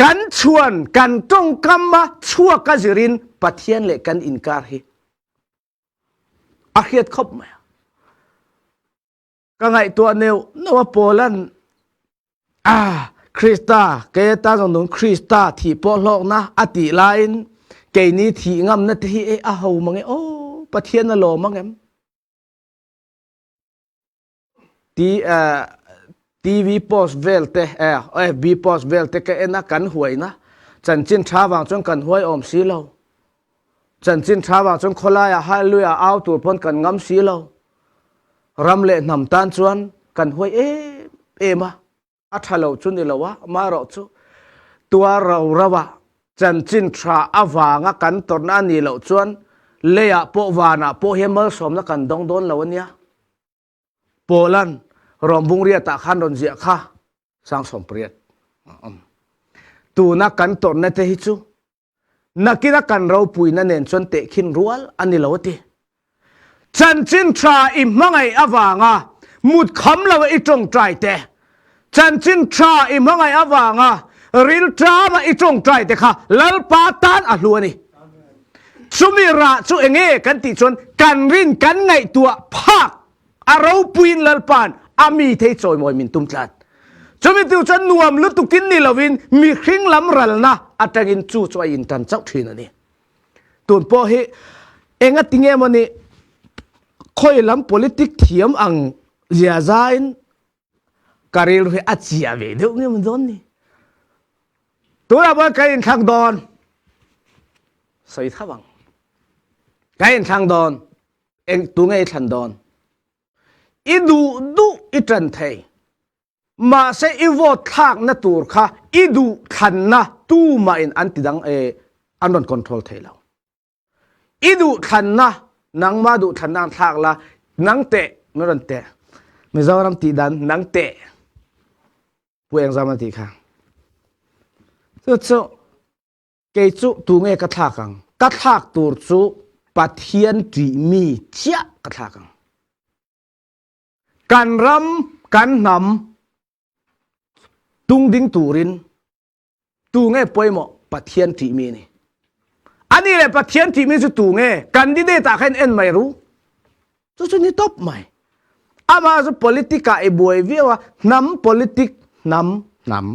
Kan chhuan kan tawngkam a chhuak a zirin Pathian leh kan inkar hi a hriat khawp mai a. Ka ngaihtuah neuh neuh a Paulan ah Krista kei atan zawng nung Krista thih pawh hlawkna a tih laiin keini thih ngamna te hi e a ho mange aw Pathian a lawm ang em? T TV post vel te FB post vel te ka en a kan huaina chanchin tha vang chuan kan huai awm si lo chanchin tha vang chuan khawlaiah hallelujah au tur pawn kan ngam si lo ram leh hnam tan chuan kan huai em em a a tha lo chu ni lo a marawh chu tuar ro ro a chanchin tha avanga kan tawrhna a nih loh chuan leiah pawh vanah pawh hian malsawmna kan dawng dawn lo ania Poland Rom bungriatah khan rawn ziah kha 18,000 tuna kan tawrhna te hi chu nakina kan ropuina nen chuan tehkhin rual a ni lo a ti. Chanchin tha i hmangaih avanga mut kham lo i tawngtai te, chanchin tha i hmangaih avanga rilṭama i tawngtai te kha Lalpa tan a hlu a ni. Chumi rah chu enge kan tih chuan kan rin kan ngaihtuah phak a ropuiin Lalpa'n a mi thei chawimawi min tum tlat. Chumi tu chuan nuam lutukin ni lovin mihring lam ralna atangin chu chu a intan chauh thin a ni. Tun pawh hi enga tinge maw ni khawi lam politic thiam ang zia zain ka rilru hi a chia ve deuh nge maw dawn ni. Tunah pawh ka inthlang dawn sawi tha bang. Ka inthlang dawn. Eng tu nge i thlan dawn? I duh duh i ṭan thei. Mahse i vote thlakna tur kha i duh thlanna tumahin an ti dang e an rawn control thei lo. I duh thlanna nangma duh thlanna an thlak la nang teh min rawn teh. Mizoram tih dan nang teh. Pu Engzam an tih kha. Chu chu Kei chu tu nge ka thlak ang? Ka thlak tur chu Pathian ṭih mi chiah ka thlak ang. Kan ram, kan hnam tung ding turin tu nge pawimawh? Pathian ṭih mi a ni. Ani leh Pathian ṭih mi chu tu nge? Candidate ah khan en mai ru. Chu chu ni tawp mai. Amah chu politic ah i buai viau a, hnam politic, hnam, hnam.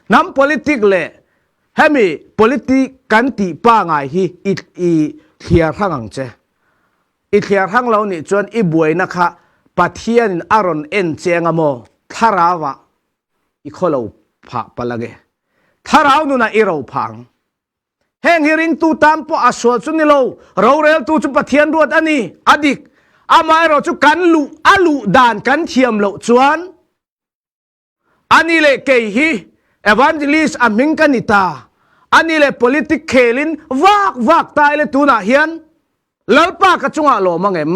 Hnam politic leh hemi politic kan tih pangai hi i i thliar hrang ang che. I thliar hrang lo nih chuan i buaina kha Pathian in a rawn en che anga maw? Thlarau ah i khawlo phah palh ange. Thlarau nunah i ro phah ang. Heng hi ringtu tan pawh a sual chu ni lo, roreltu chu Pathian ruat a ni, a dik. Amaherawh chu kan luh a luh dan kan thiam loh chuan ani leh kei hi evangelist a hming ka ni ta, ani leh politic khelin vak vak ta ila tunah hian Lalpa ka chungah lawm ang em?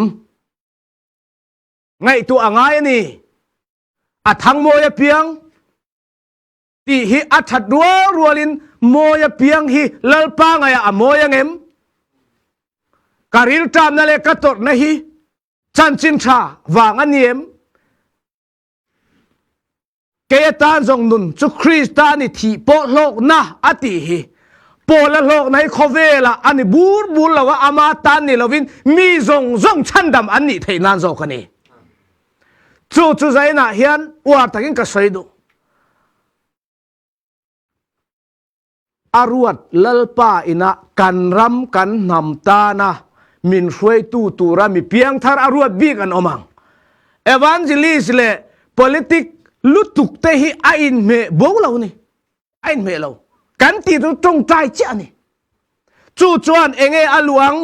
Ngaihtuah a ngai a ni. A thangmawi apiang. Tih hi a that rual rualin mawi apiang hi Lalpa ngaiah a mawi ang em? Ka rilṭamna leh ka tawrhna hi chanchin ṭha vang a ni em? Kei atan zawng nun chu Krista ni thih pawh hlawkna a tih hi Paula hlawkna hi khawvelah a ni bur bur lo a, ama tan ni lovin mi zawng zawng chhandam an nih theih nan zawk a ni. Chu chu zainah hian uar takin ka sawi duh. A ruat Lalpa ina kan ram kan hnam tana min hruaitu tura mi piangthar a ruat bik an awm ang. Evangelist leh politic lutuk te hi a inhmeh bo lo ni. A inhmeh lo. Kan tih chu tawngtai chiah a ni. Chu chuan enge a luang?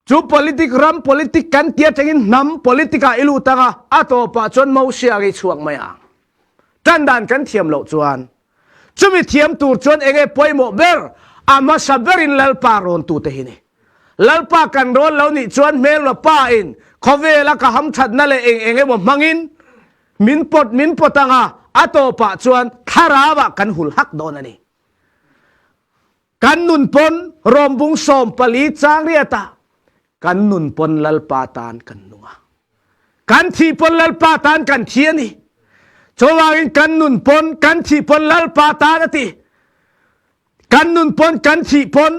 Chu politic ram politic kan tia tangin hnam politic ah i lut anga a tawpah chuan Mosia i chhuak mai ang. Tan dan kan thiam loh chuan chumi thiam tur chuan enge pawimawh ber a hmasa berin Lalpa rawn tu te hi ni. Lalpa kan rawn lo nih chuan hmelma pa in khawvela ka hamthatna leh eng eng emaw hmangin min pawt min pawt anga a tawpah chuan thlarau ah kan hul hak dawn a ni. Kan nun pawn rawmbung 14 chang riatah kan nun pawn Lalpa tan kan nung a. Kan thi pawn Lalpa tan kan thi a ni. Chuvangin kan nun pawn kan thi pawn Lalpa tan a ti. Kan nun pawn kan thi pawn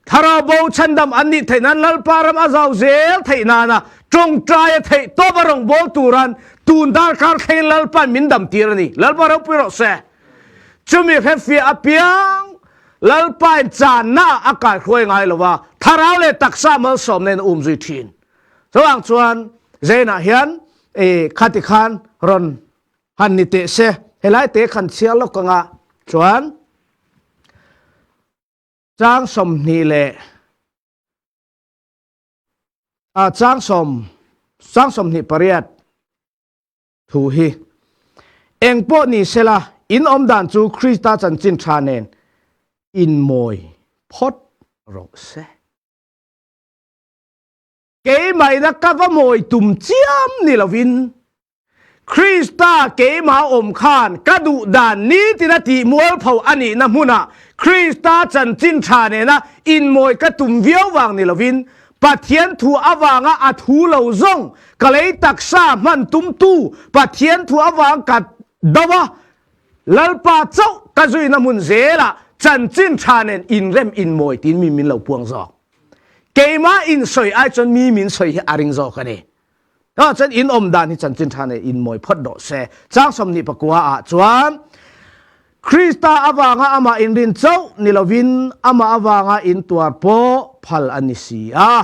thlarau bo chhandam an nih theih nan Lalpa ram a zau zel theih nana tawngtai a theih tawp a rawngbawl turan tun darkar thlengin Lalpan min dam tir a ni. Lalpa ropui rawh se. Chumi hrefiah apiang Lalpain channa a kaihruai ngai lo va, thlarau leh taksa malsawm nen a um zui thin. Chuvang chuan Zainah hian e khati khan rawn han ni teh se, helai te khan chhiar lawk anga chuan chang 20 leh a chang sawm chang 28 Thu hi eng pawh ni sela, in awm dan chu Krista chanchin tha nen inmawi phawt rawh se. Keimahina ka va mawi tum chiam ni lovin, Krista keimah awm khan ka duh dan nitina tih mualpho a nihna hmunah Krista chanchin tha nena inmawi ka tum viau vang ni lovin, Pathian thu avanga a thu lo zawng ka lei taksa hman tumtu Pathian thu avang ka do a, Lalpa chauh ka zuina hmun zelah chanchin tha nen inrem inmawi tiin mi min lo puang zawk. Keimah insawi ai chuan mi min sawi hi a ring zawk a ni. Tah chuan in awm dan hi chanchin tha nen inmawi phawt rawh se. Chang 29 ah chuan Krista avanga amah inrin chauh ni lovin amah avanga intuar pawh phal a ni si a.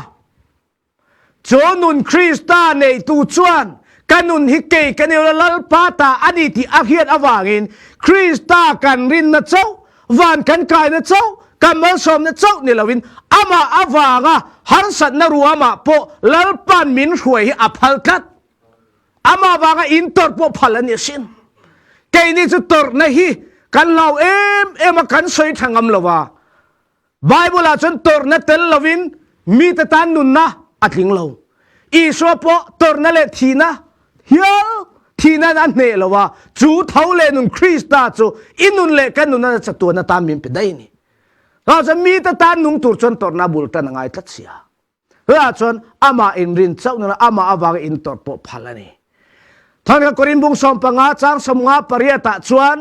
Chu nun Krista neitu chuan ka nun hi kei ka ni lo Lalpa ta a ni tih a hriat avangin Krista kan rinna chauh, van kan kaina chauh, kan malsawmna chauh ni lovin amah avanga harsatna ruamah pawh Lalpa'n min hruai hi a phal tlat. Amah avanga intawrh pawh phal a ni asin. Keini chu tawrhna hi kan hlau em em a, kan sawi tha ngam lo va. Bible ah chuan tawrhna tel lovin mite tan nunna a tling lo. Isua pawh tawrhna leh thihna hial thihna a hneh lo a, chu tho leh nun Krista chu i nun leh ka nunna chatuan atan min pe daih a ni. Chuvang chuan mite tan nung tur chuan tawrhna bul tan a ngai tlat si a. Chutah chuan amah inrin chauh nuna amah avanga intawrh pawh phal a ni. Thawngtha Korin bung 15 chang 58 ah chuan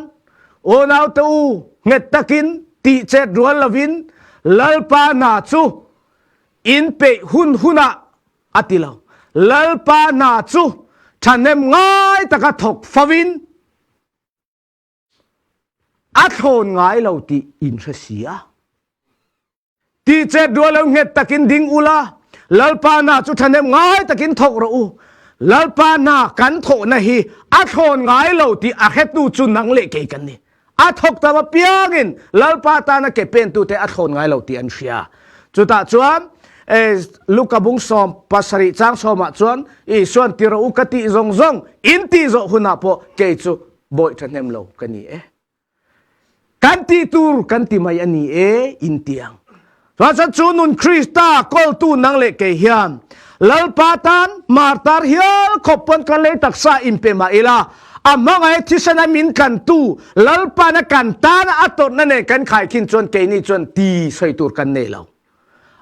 unaute u nghet takin tih chet rual lovin Lalpa hna chu in peih hun hunah a ti lo. Lalpa hna chu thahnem ngai taka thawk fovin a thlawn ngai lo tih in hre si a. Ti chet rual lo nghet takin ding ula, Lalpa hna chu thahnem ngai takin thawk rawh u. Lalpa hna kan thawhna hi a thlawn ngai lo tih a hretu chu nang leh kei kan ni. A thawk tam apiangin Lalpa tana ke pentute a thlawn ngai lo tih an hria. Chutah chuan Luka bung 17 chang sawmah chuan Isuan ti rawh u ka tih zawng zawng in tih zawh hunah pawh kei chu bawih thahnem lo ka ni e. Kan tih tur kan ti mai a ni e in ti ang. Chuan chu nun Krista kawltu nang leh kei hian Lalpa tan martar hial khawp pawn kan lei taksa inpe mah ila a hmangaih thisen a min tlantu Lalpa na kan tana a tawrhna nen kan khaikhin chuan keini chuan ti sawi tur kan nei lo.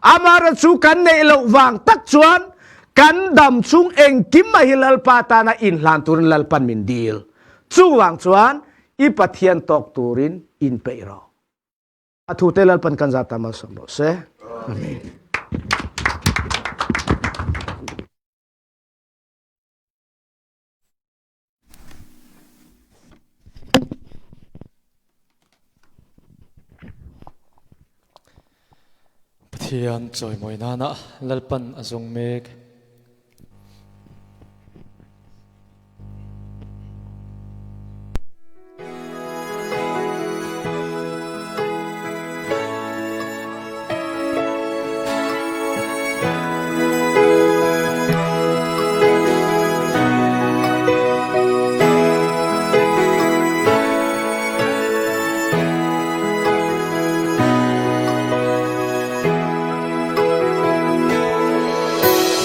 Amara chu kan neih loh vang tak chuan kan dam chung engkim mai hi Lalpa tana inhlan turin Lalpan min dil. Chuvang chuan i Pathian tawk turin inpeih rawh. A thute Lalpan kan zata malsawm rawh se. Amen. Pathian chawimawi nana Lalpan a zawng mek.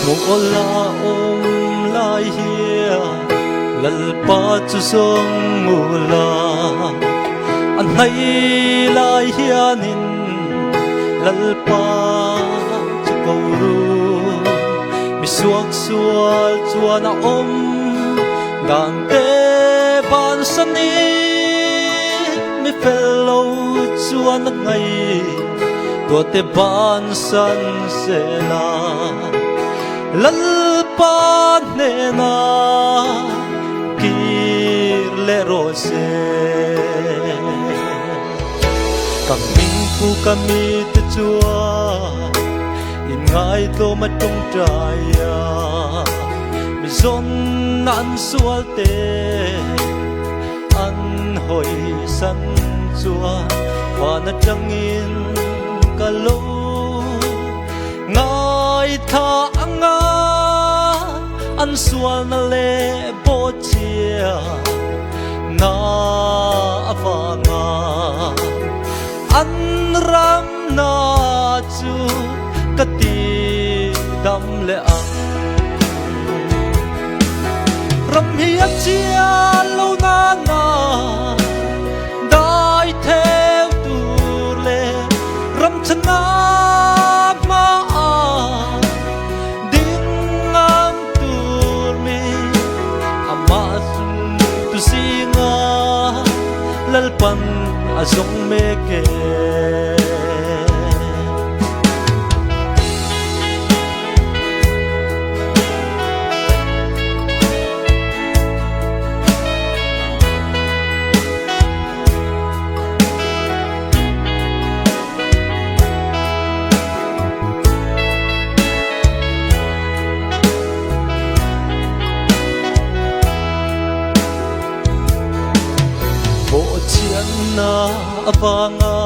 Muala awm lai hian Lalpa chu zawng ula, a hnaih lai hianin Lalpa chu ko ru. Mi suak sual chuan a awm dan te bansan in mi fel lo chuan a ngaih tuah te bansan sela Lalpa hnena kir leh rawh se. Ka hming pu ka mite chuan in ngaitlawm a tawngtai a, mi zawn an sual te an hawi san chuan van atangin ka lo ngaithla anga an sualna leh bawhchhia na avanga an ram na chu ka ti dam leh ang. Ram hi a chian lo na na dai theu tur leh ram chana hma a ding ngam tur mi amah zung tu zinga Lalpan a zawng mek e. Bawhchianna avanga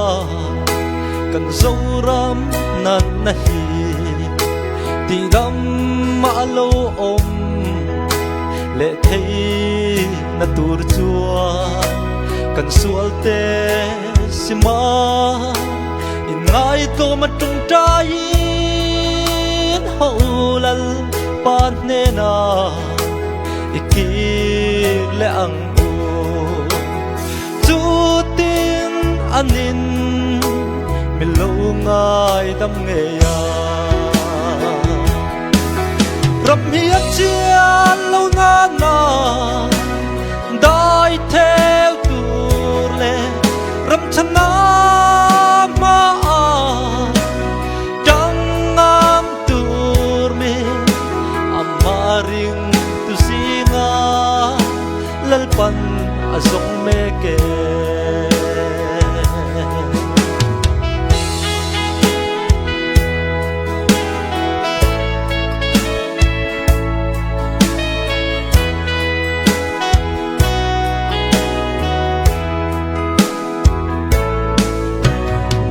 kan Zoram natna hi tihdam a lo awm leh theihna tur chuan kan sual te sima inngaitawm a tawngtaiin ho Lalpa hnenah i kir leh ang u. Chutin anin mi lo ngaidam ngei a. Ram hi a chian lo na na dai theu tur leh ram chana hma a tang ngam tur mi amah ring tu zinga Lalpan a zawng mek e.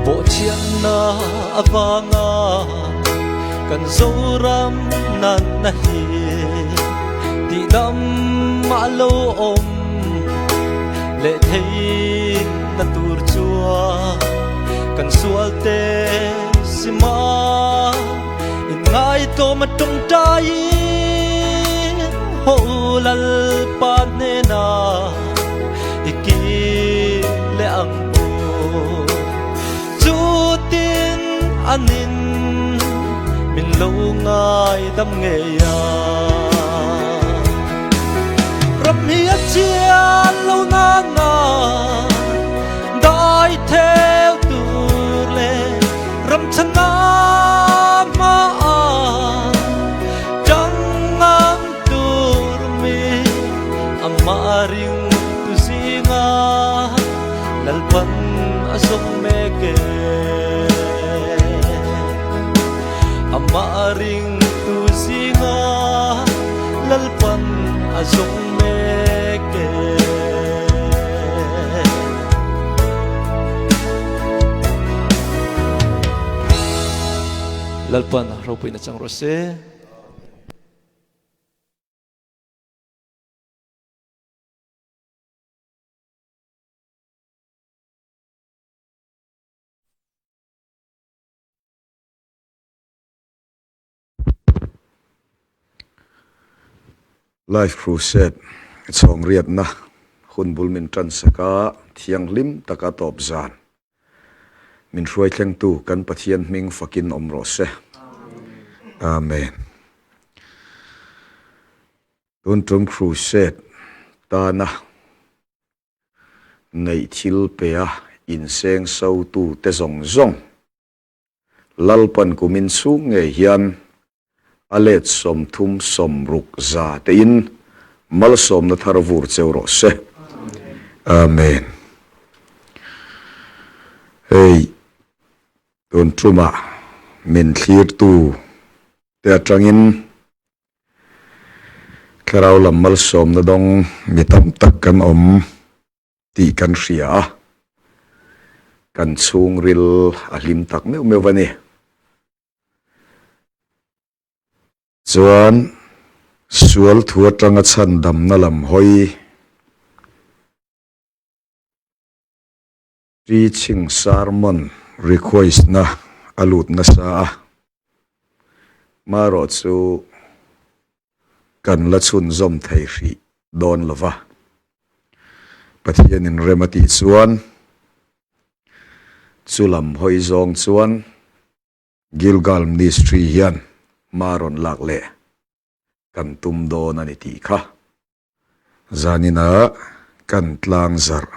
Bawhchhiatna avanga kan Zoram natna hi tihdam a lo awm leh theihna tur chuan kan sual te sima inngaitawm a tawngtaiin ho Lalpa hnenah i kir leh ang u. Chutin anin min lo ngaidam ngei a. Ram hi a chian lo na na dai theu tur leh ram chana hma a tang ngam tur mi amah ring tu zinga Lalpan a zawng mek e. Lalpan ropuina chang rawh se. Life Crusade chhawng riatna hun bul min tan sak a, thianghlim taka tawp zan min hruai thlengtu kan Pathian hming fakin awm rawh se. Amen. Tun tum Crusade tana neih thil pe a inseng so tute zawng zawng Lalpan kumin chhung ngei hian a let 30 60 tein malsawmna thar vur cheu rawh se. Amen. Hei tun tumah min thlirtu te atangin thlarau lam malsawmna dawng mi tam tak kan awm. tih kan hria a, kan chhungril a hlim tak meuh meuh a ni. Chuan sual thu atanga chhandamna lam hawi teaching sermon request na a lut nasa a, marawh chu kan la chhunzawm thei hrih dawn lo va. Pathianin rem a tih chuan chu lam hawi zawng chuan Gilgal Ministry hian hma rawn lak leh kan tum dawn a ni tih kha zaninah kan tlang zarh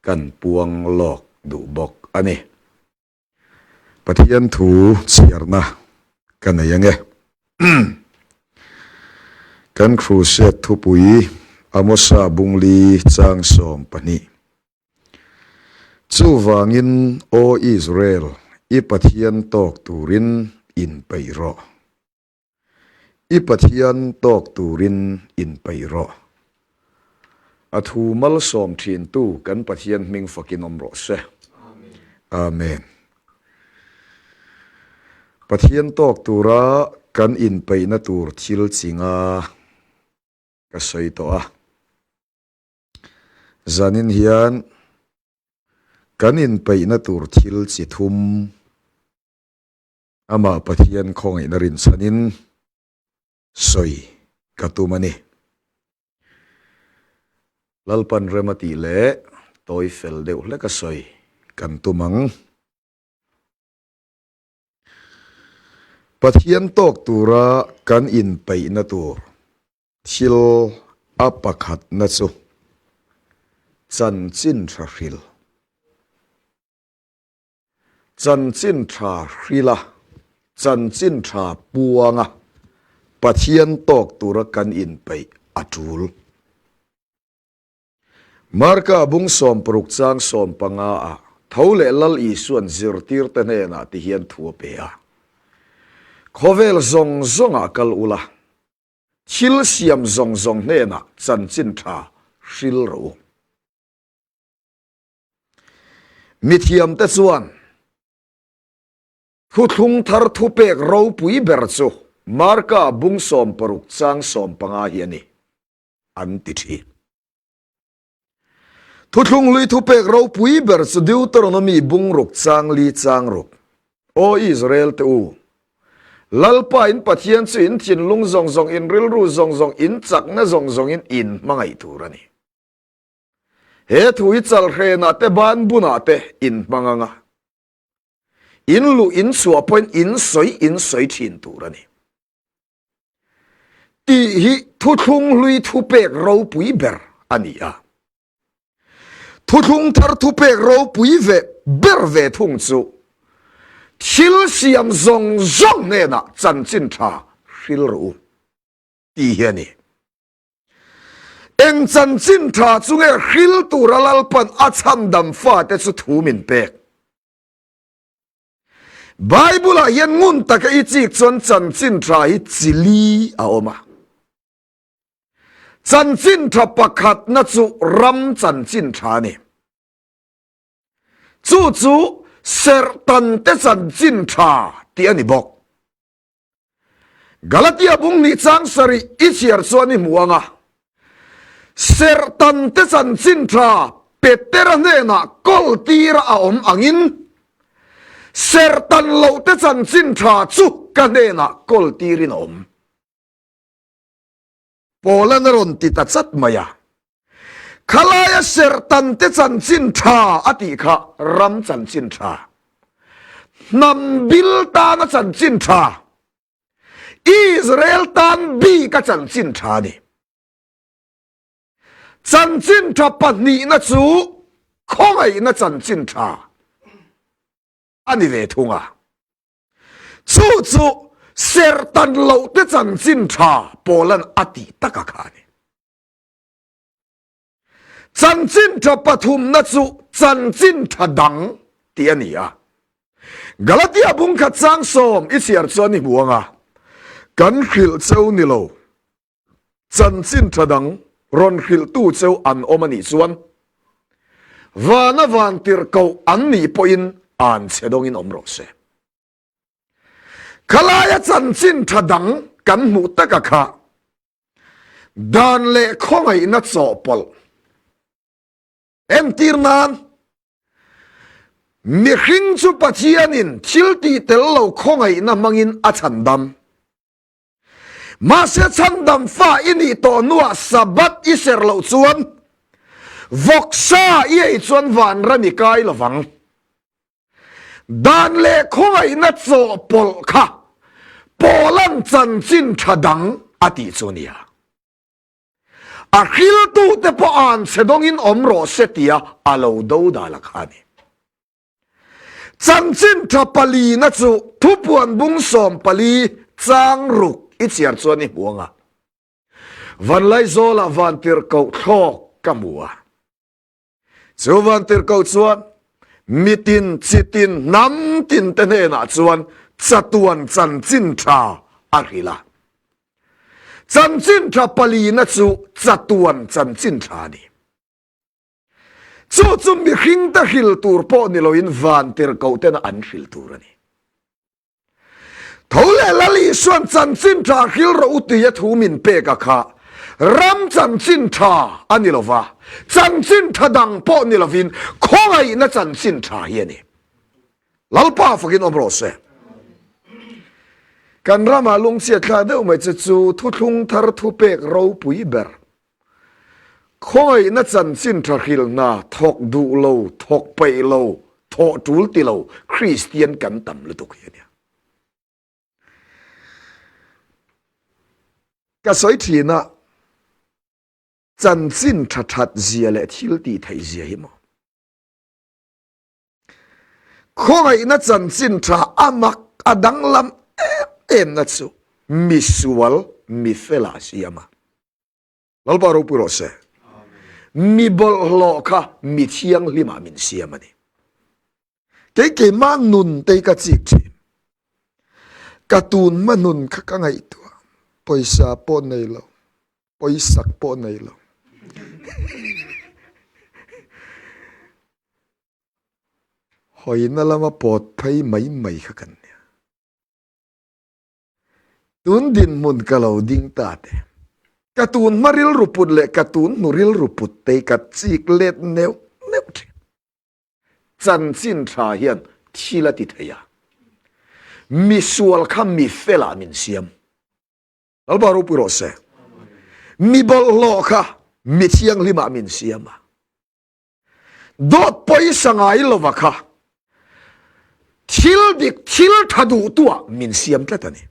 kan puang lawk duh bawk a ni. Pathian thu chhiarna ka nei ange. Kan Crusade thupui Amosa Bungli chang 12. Chuvangin Aw Israel, i Pathian tawk turin inpeih rawh. I Pathian tawk turin inpeih rawh. A thu malsawm thintu kan Pathian hming fakin awm rawh se. Amen. Pathian tawk tura kan inpeihna tur thil chinga ka sawi tawh a. Zanin hian kan inpeihna tur thil chi thum Amah Pathian khawngaihna rinchhanin sawi ka tum a ni. Lalpan rem a tih leh tawi fel deuh hlek a sawi kan tum ang. Pathian tawk tura kan inpeihna tur thil a pakhatna chu chanchin tha hril. Chanchin tha hrila, chanchin tha puanga Pathian tawk tura kan inpeih a tul. Marka bung 60 chang 15 ah tho leh Lal Isuan zirtirte hnenah ti hian thu a pe a, Khawvel zawng zawngah kal ula, thil siam zawng zawng hnenah chanchin tha hril rawh u. Mithiamte chuan Thuthlung Thar thupek ropui ber chu Marka bung 60 chang 15 hi a ni, an ti thin. Thuthlung Hlui thupek ropui ber chu Deuteronomy bung 6 chang 4 chang 6, Aw Israel te u, Lalpa in Pathian chu in thinlung zawng zawng, in rilru zawng zawng, in chakna zawng zawngin in hmangaih tur a ni. He thu hi chalhrenah te ban bunah te in hmang anga, in luh in chhuah pawhin in sawi in sawi thin tur a ni. Tih hi thuthlung hlui thupek ropui ber a ni a. Thuthlung thar thupek ropui ve ber ve thung chu thil siam zawng zawng hnenah chanchin tha hril rawh u tih hi a ni. Eng chanchin tha chu nge hril tura Lalpan a chhandam fate chu thu min pek? Bible-ah hian ngun taka i chik chuan chanchin tha hi chili a awm a. Chanchin tha pakhatna chu ram chanchin tha a ni. Chu chu serhtante chanchin tha tih a ni bawk. Galatia bung hnih chang sarih i chhiar chuan i hmu ang a, Serhtan te chanchin tha Petera hnenah kawl tira a awm angin, Serhtan loh te chanchin tha chu ka hnenah kawl tirin a awm. Paula'n a rawn ti ta chat mai a. Khalaia serhtan te chanchin tha a tih kha ram chanchin tha, hnam bil tana chanchin tha, Israel tan bika chanchin tha a ni. Chanchin tha pahnihna chu khawngaihna chanchin tha a ni ve thung a. Chu chu serhtan loh te chanchin tha Paula'n a tih taka kha a ni. Chanchin tha pathumna chu chanchin tha dang tih a ni a. Galatia bungkhat changsawm i chhiar chuan i hmu ang a, kan hrilh cheu ni lo. Chanchin tha dang rawn hrilhtu cheu an awm a nih chuan vana van tirhkoh an nih pawhin an chhe dawngin awm rawh se. Khalaia chanchin tha dang kan hmuh taka kha dan leh khawngaihna chawhpawlh entir nan mihring chu Pathianin thil tih tel lo khawngaihna hmangin a chhandam. Mahse chhandam fa i nih tawh hnuah Sabbath i ser loh chuan vawksa i ei chuan vanram i kai lovang. Dan leh khawngaihna chawhpawlh kha Paula'n chanchin tha dang a tih chu a nia. A hriltute pawh an chhe dawngin awm rawh se tia a lo dodal a kha a ni. Chanchin tha palina chu thupuan bung 14 chang ruk i chhiar chuan i hmu ang a. Vanlaizawlah vantirhkoh thlawk ka hmu a. Chu vantirhkoh chuan mitin, chitin, hnam tin te hnenah chuan chatuan chanchin tha a hrilh a. Chanchin tha palina chu chatuan chanchin tha a ni. Chu chu mihring te hril tur pawh ni loin van tirhkoh tena an hril tur a ni. Tho leh Lal Isuan chanchin tha hril rawh u tia thu min pek a kha ram chanchin tha a ni lova, chanchin tha dang pawh ni lovin khawngaihna chanchin tha hi a ni. Lalpa fakin awm rawh se. Kan ramah lungchhiat thlak deuh mai che chu thuthlung thar thupek ropui ber. Khawngaihna chanchin tha hrilh hna thawk duh lo, thawk peih lo, thawh tul ti lo Kristian kan tam lutuk hi a nia. Ka sawi thin a, chanchin tha that zia leh thil tih theih zia hi maw. Khawngaihna chanchin tha a mak a danglam em em na chu misual mifel ah siam a. Lalpa ropui rawh se. Mi bawlhhlawh kha mi thianghlim ah min siam a ni. Kei keimah nun te hi ka chik thin. Ka tun hma nun kha ka ngaihtuah. Pawisa pawh nei lo, pawisak pawh nei lo. Hawina lama pawt phei mai mai kha kan nia. Tun dinhmun ka lo ding ta te. Ka tun hma rilru put leh ka tun hnu rilru put te hi ka chik let neuh neuh thin. Chanchin tha hian thil a ti thei a. Misual kha mi felah min siam. Lalpa ropui rawh se. Mi bawlhhlawh kha mi thianghlimah min siam a. Dawt pawisa ngai lova kha thil dik thil tha duh tuah min siam tlat a ni.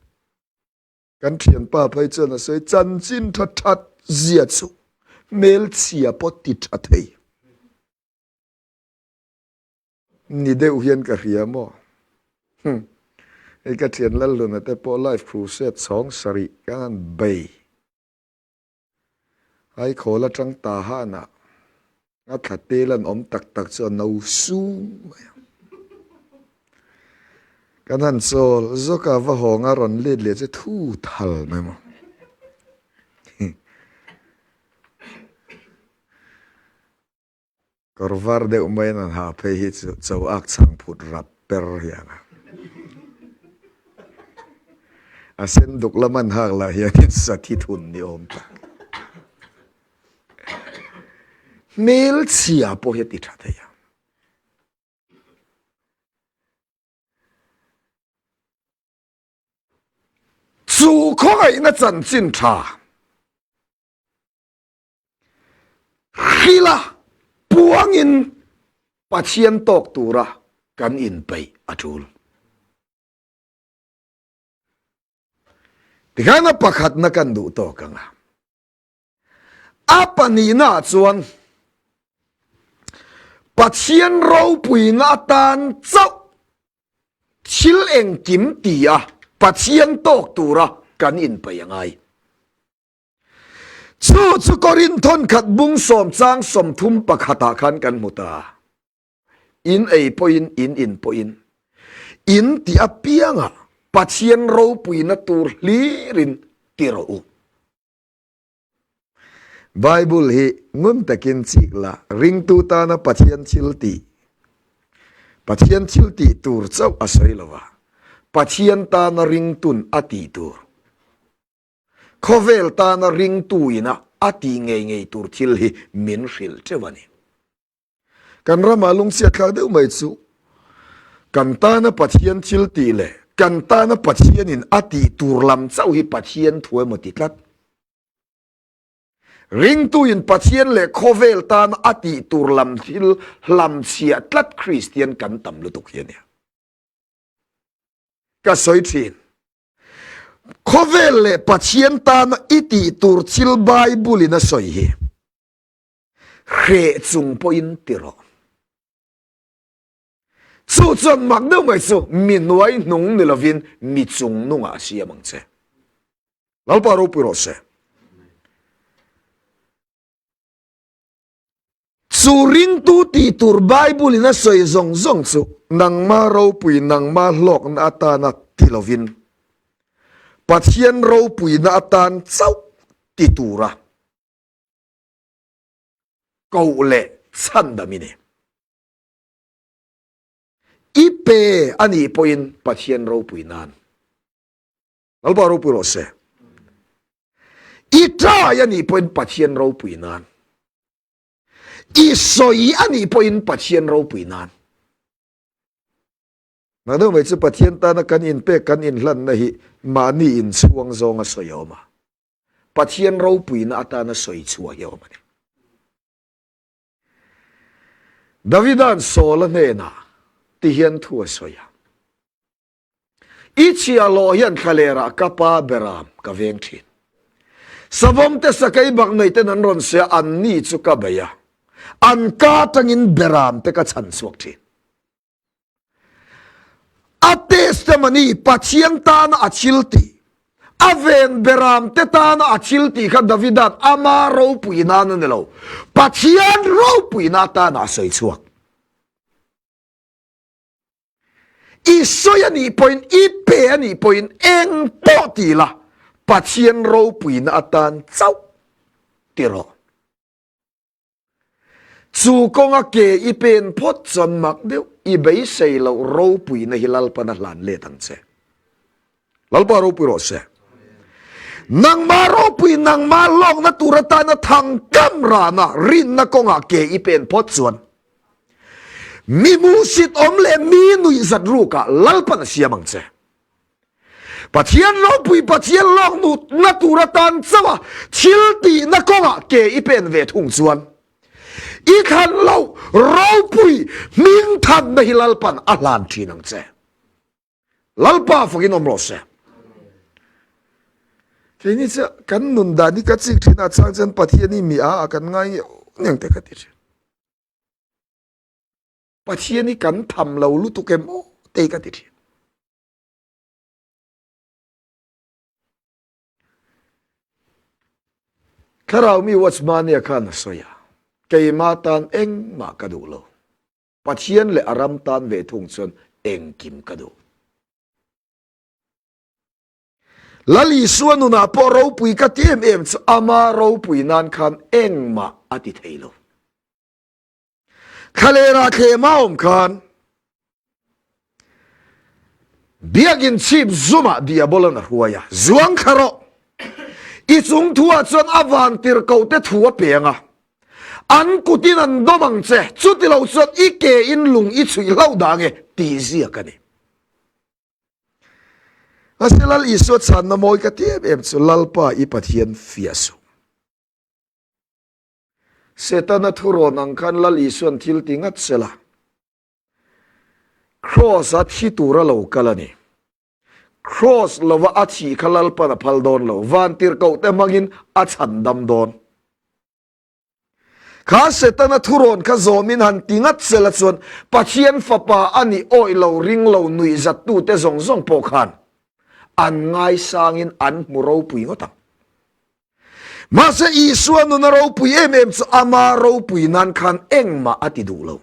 Kan thianpa phei chuan a sawi chanchin tha that zia chu hmelchhia pawh ti tha thei ni deuh hian ka hria maw. Hei ka thian Lalhluna te pawh life crusade chhawng sarih kan han bei. Aikhawl atang ta hanah a thla tel an awm tak tak chu a no sung mai a. Kan han chawl zawk a, va hawng a rawn let leh chu thu thal mai maw. Kawr var deuh maiin an ha phei hi chu cho ak chhang phut rap per hian a. A sen duk lam an hak lah hianin sathi thun ni awm tak. Hmelchhia pawh hi a ti tha thei a. Chu khawngaihna chanchin tha hrila puangin Pathian tawk tura kan inpeih a tul. Tikhan a pakhatna kan duh tawk ang a. A pahnihna chuan Pathian ropuina atan chauh thil engkim ti a Pathian tawk tura kan inpeih a ngai. Chu chu Korinthon khat bung sawm chang 31 ah khan kan hmu ta. In ei pawhin, in in pawhin, in ti apiangah Pathian ropuina tur hlirin ti rawh u. Bible hi ngun takin chik la, ringtu tana Pathian thil tih, Pathian thil tih tur chauh a sawi lo va, Pathian tana ringtun a tih tur, khawvel tana ringtu ina a tih ngei ngei tur thil hi min hrilh teuh a ni. Kan ramah lungchhiat thlak deuh mai chu kan tana Pathian thil tih leh kan tana Pathianin a tih tur lam chauh hi Pathian thu emaw ti tlat. Ringtuin Pathian leh khawvel tana a tih tur lam thil hlamchhiah tlat Kristian kan tam lutuk hi a nia. Ka sawi thin. Khawvel leh Pathian tana i tih tur thil Bible-in a sawi hi. Hreh chung pawhin ti rawh. Chu chuan mak deuh mai chu mi hnuai hnung ni lovin mi chung nungah a siam ang che. Lalpa ropui rawh se. Chu ringtu tih tur Bible in a sawi zawng zawng chu nangma ropui nangma hlawkna atana ti lovin Pathian ropuina atan chauh ti tura Koh leh chhandam i ni. I pe a nih pawhin Pathian ropui nan. Lalpa ropui rawh se. I ṭai a nih pawhin Pathian ropui nan. I sawi a nih pawhin Pathian ropui nan. Nang deuh mai chu Pathian tana kan inpek kan inhlanna hi mahni inchhuang zawnga sawi a awm a. Pathian ropuina atana sawi chhuah hi a awm a ni. Davida'n Saula hnenah ti hian thu a sawi a, I chhiahhlawh hian thlalerah ka pa beram ka veng thin. Savawm te sakei bak nei ten an rawn sawi a, an ni chu ka bei a, an ka atangin beram te ka chhan chhuak thin. A testimony, Pathian tana a thil tih, a ven beram te tana a thil tih kha Davida'n ama ropui nan a ni lo, Pathian ropuina atana a sawi chhuak. I sawi a nih pawhin, i pe a nih pawhin eng pawh ti la, Pathian ropuina atan chauh ti rawh. Chu kawnga ke i pen phawt chuan mak deuh i beisei loh ropuina hi Lalpan a hlan let ang che. Lalpa ropui rawh se. Nangmah ropui, nangmah lawkna tur atana thangkam rana rinna kawngah ke i pen phawt chuan mi muhsit awm leh mi nuihzat rukah Lalpan a siam ang che. Pathian ropui Pathian lawk nutna tur atan chauh a thil tihna kawngah ke i pen ve thung chuan i thlan loh ropui hmingthanna hi Lalpan a hlan thin ang che. Lalpa fakin awm rawh se. Keini chu kan nun dan hi ka chik thin a chang chuan Pathian hi mi a a kan ngai ngeuh ngeuh te ka ti thin. Pathian hi kan tham lo lutuk em aw te ka ti thin. Thlarau mi Watchmania khan a sawi a, keima tan engmah ka duh lo. Pathian leh a ram tan ve thung chuan engkim ka duh. Lal Isua nunah pawh ropui ka ti em em chu ama ropui nan khan engmah a ti thei lo. Thlalera thlema awm khan. Biakin chhip zumah Diabolan a hruai a, Zuang thla rawh! I chung thuah chuan a vantirhkohte thu a peng a, an kutin an dawm ang che, chuti lo chuan i ke in lung i chhuih hlauh dah ange, tih ziak a ni. Mahse Lal Isua chhanna mawi ka ti em em chu, Lalpa i Pathian fiah suh. Setana thurawn ang khan Lal Isuan thil ti ngat sela, Kraws a thi tura lo kal a ni. Kraws lova a thih kha Lalpan a phal dawn lo, vantirhkohte hmangin a chhan dam dawn. Kha Setana thurawn kha zawmin han ti ngat sela chuan Pathian fapa a nih awih lo ring lo nuihzattute zawng zawng pawh khan an ngaisangin an hmu ropui ngawt ang. Mahse Isua nuna ropui em em chu ama ropui nan khan engmah a ti duh lo.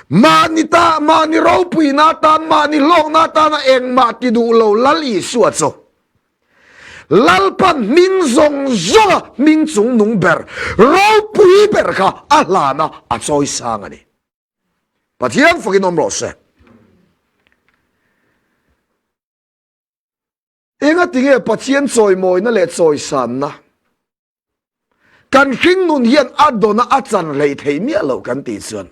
Mahni ta, mahni ropui na tan, mahni hlawkna tana engmah ti duh lo Lal Isua chu Lalpan hming zawng zawnga hming chung nung ber, ropui ber kha a hlana a chawi sang a ni. Pathian fakin awm rawh se. Engatinge Pathian chawimawina leh chawisanna kan hringnun hian a dawna a chan hlei thei miah lo kan tih chuan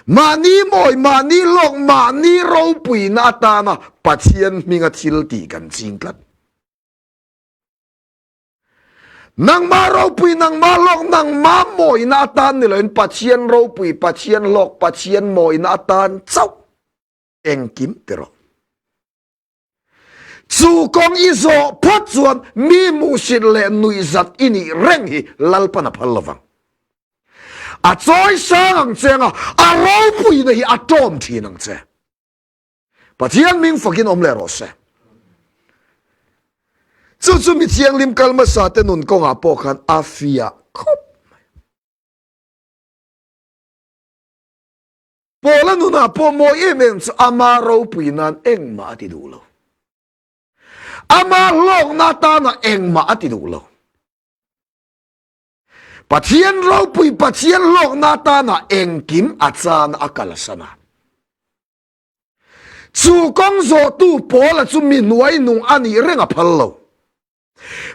mahni mawi, mahni lawk, mahni ropuina atana Pathian hminga thil tih kan ching tlat. Nangmah ropui, nangmah lawk, nangmah mawina atan ni loin Pathian ropui, Pathian lawk, Pathian mawina atan chauh engkim ti rawh. Chu kawng i zawh phawt chuan mi hmuhsit leh nuihzat i nih reng hi Lalpan a phal lovang. A chawi sang ang che anga a ropuina hi a tawm thin ang che. Pathian hming fakin awm leh rawh se. Chu chu mi thianghlim kal hmasa te nun kawngah pawh khan a fiah khawp mai. Paula nunah pawh mawi em em chu ama ropui nan engmah a ti duh lo. Ama hlawkna atana engmah a ti duh lo. Pathian ropui, Pathian hlawkna atana engkim a chan a kalsan a. Chu kawng zawhtu Paula chu mi hnuai nung a nih reng a phal lo.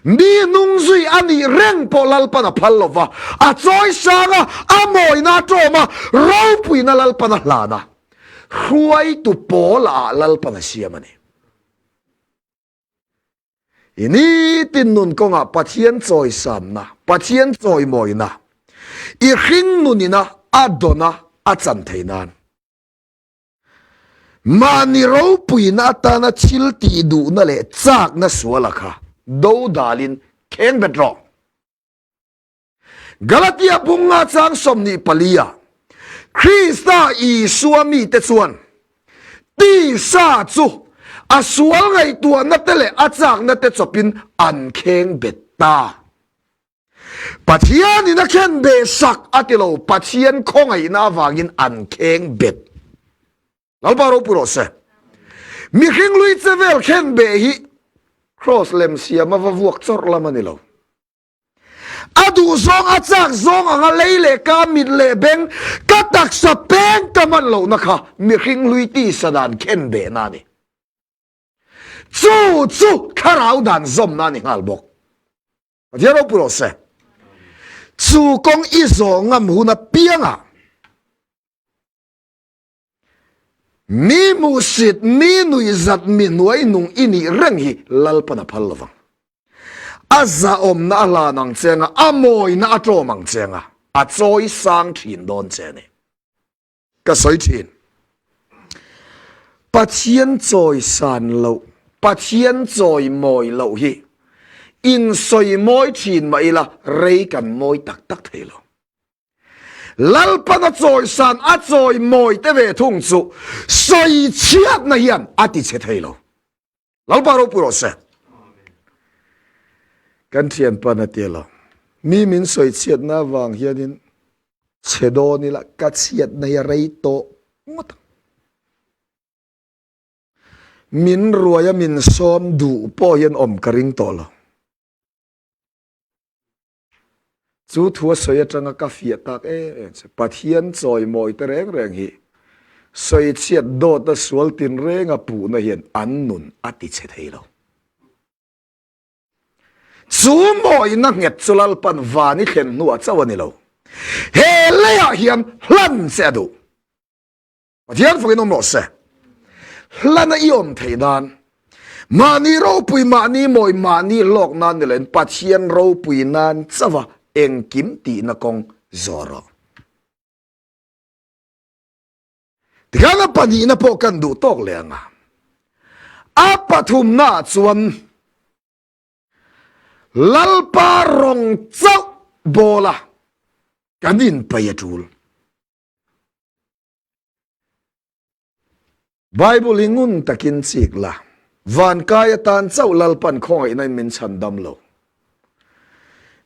Mi nung zui a nih reng pawh Lalpan a phal lo va, a chawi sang a, a mawina a tawm a, ropuina Lalpan a hlan a, hruaitu pawl ah Lalpan a siam a ni. I nitin nun kawngah Pathian chawisanna, Pathian chawimawina, i hring nunina a dawna a chan thei nan. Mahni ropuina atana thil tih duhna leh chakna suala kha do dalin kheng bet rawh. Galatia bunga chang 24 ah Krista Isua mite chuan tisa chu a sual ngaihtuahna te leh a chakna te chawpin an kheng bet ta. Pathian in a khen beh sak a ti lo, Pathian khawngaihna avangin an kheng bet. Lalpa ropui rawh se. Mihring lui che vel khen beh hi cross lem siam a va vuak chawrh lam a ni lo. A duh zawng a chak zawng anga lei leh ka mit leh beng ka taksa peng ka man lohna kha mihring lui tisa dan khen behna a ni. Chu chu thlarau dan zawmna a ni nghal bawk. Pathian ropui rawh se. Chu kawng i zawh ngam hun apiangah mi hmuhsit, mi nuihzat, mi hnuaihnung i nih reng hi Lalpan a phal lovang. A zahawmna a hlan ang che anga, a mawina a tlawm ang che anga, a chawi sang thin dawn che a ni. Ka sawi thin. Pathian chawi san loh, Pathian chawi mawi loh hi in sawi mawi thin mah ila rei kan mawi tak tak thei lo. Lalpan a chawi san a chawi mawi te ve thung chu sawi chhiatna hian a ti chhe thei lo. Lalpa ropui rawh se. Kan thianpan a ti lo. Mi min sawi chhiatna avang hianin chhe dawn ila ka chhiatna hi a rei tawh ngawt ang. Min ruaia min sawm duh pawh hian awm ka ring tawh lo. Chu thu a sawi atanga ka fiah tak em em che. Pathian chawimawi te reng reng hi. Sawichhiat dawta sual tinrenga puhna hian an nun a tichhe thei lo. Chu mawina nghet chu Lalpan van i thlen hnuah chauh a ni lo. He leiah hian hlan che a duh. Pathian fakin awm rawh se. Hlana i awm theih nan mahni ropui mahni mawi mahni hlawk nan ni loin Pathian ropui nan chauha engkim tihna kawng zawh rawh. Tikhan a pahnihna pawh kan duh tawk leh ang a. A pathumna ah chuan Lalpa rawng chauh bawla kan inpeih a tul. Bible hi ngun takin chik la, van kai atan chauh Lalpan khawngaihna in min chhan dam lo.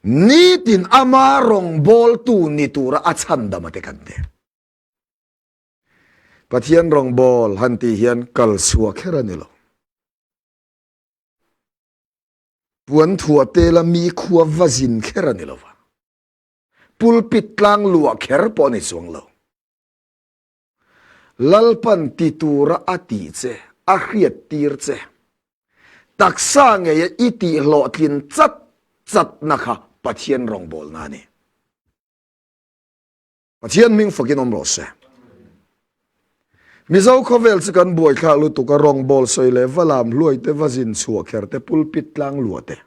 Nitin ama rawngbawltu ni tura a chhandam a te kan ti. Pathian rawngbawl han tih hian kal chhuah kher a ni lo. Puan thuah tela mi khua va zin kher a ni lo va. Pulpit tlang luah kher pawh a ni chuang lo. Lalpan ti tura a tih che, a hriat tir che. Taksa ngeia i tih hlawhtlin chat chatna kha Pathian rawngbawlna a ni. Pathian hming fakin awm rawh se. Mizo khawvel chu kan buaithlak lutuk a, rawngbâwl sawi leh va lam hluai te, va zin chhuah kher te, pulpit tlang luah te.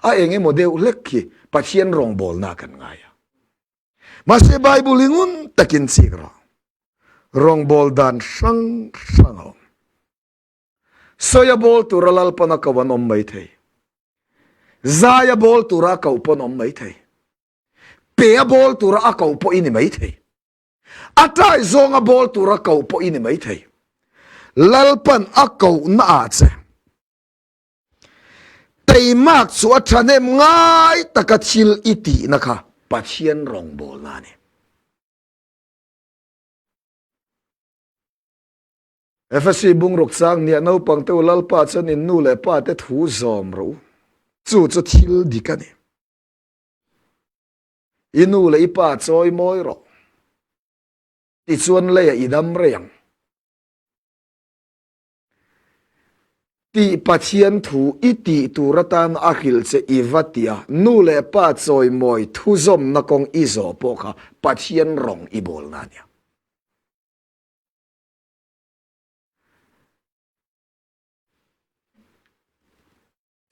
A eng emaw deuh hlek khi Pathian rawngbâwlna kan ngai a. Mahse Bible hi ngun takin chik rawh. Rawngbâwl dan hrang hrang a awm. Sawi a bâwl tura Lalpan a koh an awm maithei. Zai a bâwl tura a koh pawn awm maithei. Pe a bawl tura a koh pawh i ni maithei. A tlai zawnga bawl tura koh pawh i ni maithei. Lalpan a kohna ah che. Teimak chu a thahnem ngai taka thil i tihna kha Pathian rawngbawlna a ni. Efesi bungruk chang nia naupang te u Lalpa chuan in nu leh pa te thu zawm rawh u. Chu chu thil dik a ni. I nu leh i pa chawi mawi rawh. Tichuan leiah i dam rei ang. Tih Pathian thu i tih tur atan a hrilh che i va ti a, nu leh pa chawimawi thuzawmna kawng i zawh pawh kha Pathian rawng i bawlna a nia.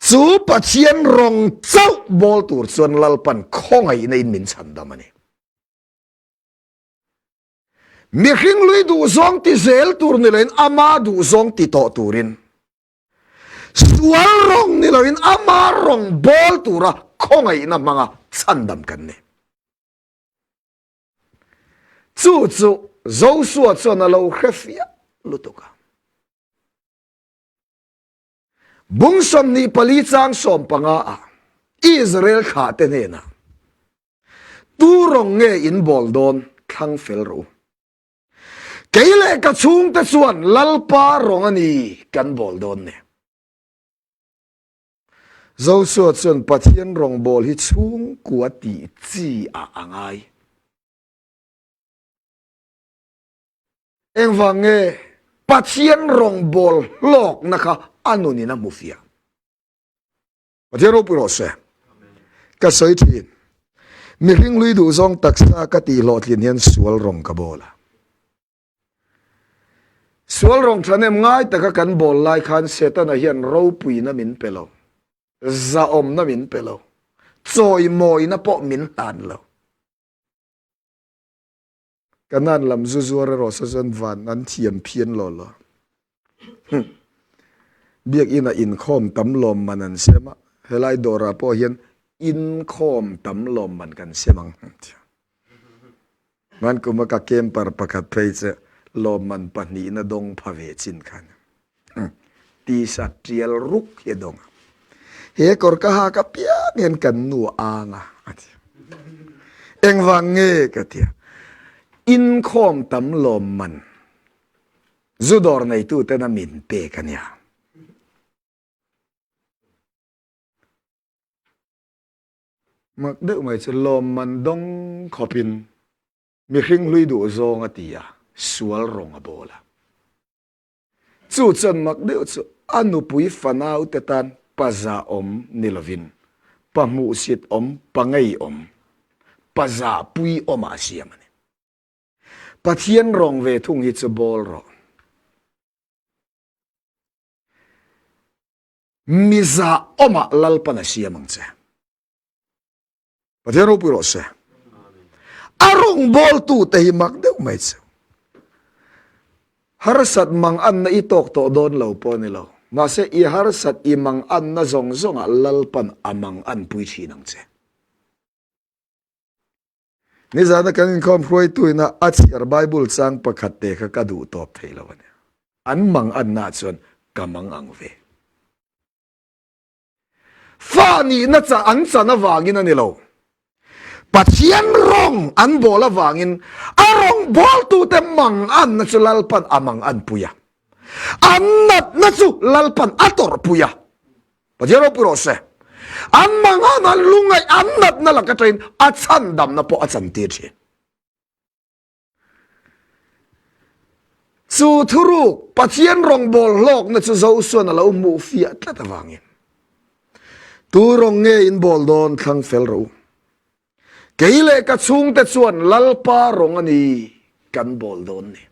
Chu Pathian rawng chauh bawl tur chuan Lalpan khawngaihna in min chhandam a ni. Mihring lui duhzawng ti zel tur ni loin ama duhzawng ti tawh turin, sual rawng ni loin ama rawng bawl tura khawngaihna hmanga chhandam kan ni. Chu chu Josua chuan a lo hre fiah lutuk a. Bung 24 chang 15 ah Israel thlah te hnenah, Tu rawng nge in bawl dawn thlang fel rawh u. Kei leh ka chhungte chuan Lalpa rawng a ni kan bawl dawn ni. Joshua chuan Pathian rawng bawl hi chhungkua tih chi ah a ngai. Engvang nge Pathian rawngbawl hlawkna kha a nunin a hmu fiah? Pathian ropui rawh se. Ka sawi thin. Mihring lui duh zawng taksa ka tih hlawhtlin hian sual rawng ka bawl a. Sual rawng thahnem ngai taka kan bawl lai khan Setana hian ropuina min pe lo. Zahawmna min pe lo. Chawimawina pawh min hlan lo. Kanan lam zu zuar erawh saw chuan van an thiam phian lo lo. Biakinn ah inkhawm tam lawm man an siam a, helai dawrah pawh hian inkhawm tam lawm man kan siam ang. Hman kuma ka camper pakhat phei chu lawmman pahnihna dawng pha ve chin khan tisa tial ruk hi a dawng a. He kawr ka hak apiang hian kan nu a ang a, a ti. Engvang nge ka ti a, inkhawm tam lawmman zu dawr neituten a min pek a nia. Mak deuh mai chu lawmman dawng khawpin mihring hlui duh zawng a ti a. Sual rawng a bawl a. Chu chuan mak deuh chu a nupui fanau te tan pa zahawm ni lovin pa hmuhsit awm, pa ngeiawm, pa zahpui awmah a siam a ni. Pathian rawng ve thung hi chu bawl rawh. Mi zahawmah Lalpan a siam ang che. Pathian ropui rawh se. A rawngbawltu te hi mak deuh mai chu. Harsat mang anna i tawk tawh dawn lo pawh ni lo. Mahse i harsat i mang anna zawng zawngah Lalpan a mang an pui thin ang che. Nizana kan inkhawm hruaitu ina a chhiar Bible chang pakhat te kha ka duh tawp thei lo a ni. An mang anna chuan ka mang ang ve. Fa nihna cha an chan avangin a ni lo. Pathian rawng an bawl avangin a rawng bawltute mang anna chu Lalpan a mang an pui a. An natna chu Lalpan a tawrhpui a. Pathian ropui rawh se. An mang an an lungaih an natna laka ṭain a chhandamna pawh a chantir ṭhin. Chu thuruk Pathian rawngbâwl hlâwkna chu Josua'n a lo hmuh fiah tlat avângin, Tu rawng nge in bâwl dâwn thlang fel rawh u. Kei leh ka chhûngte chuan Lalpa rawng a ni kan bâwl dâwn ni.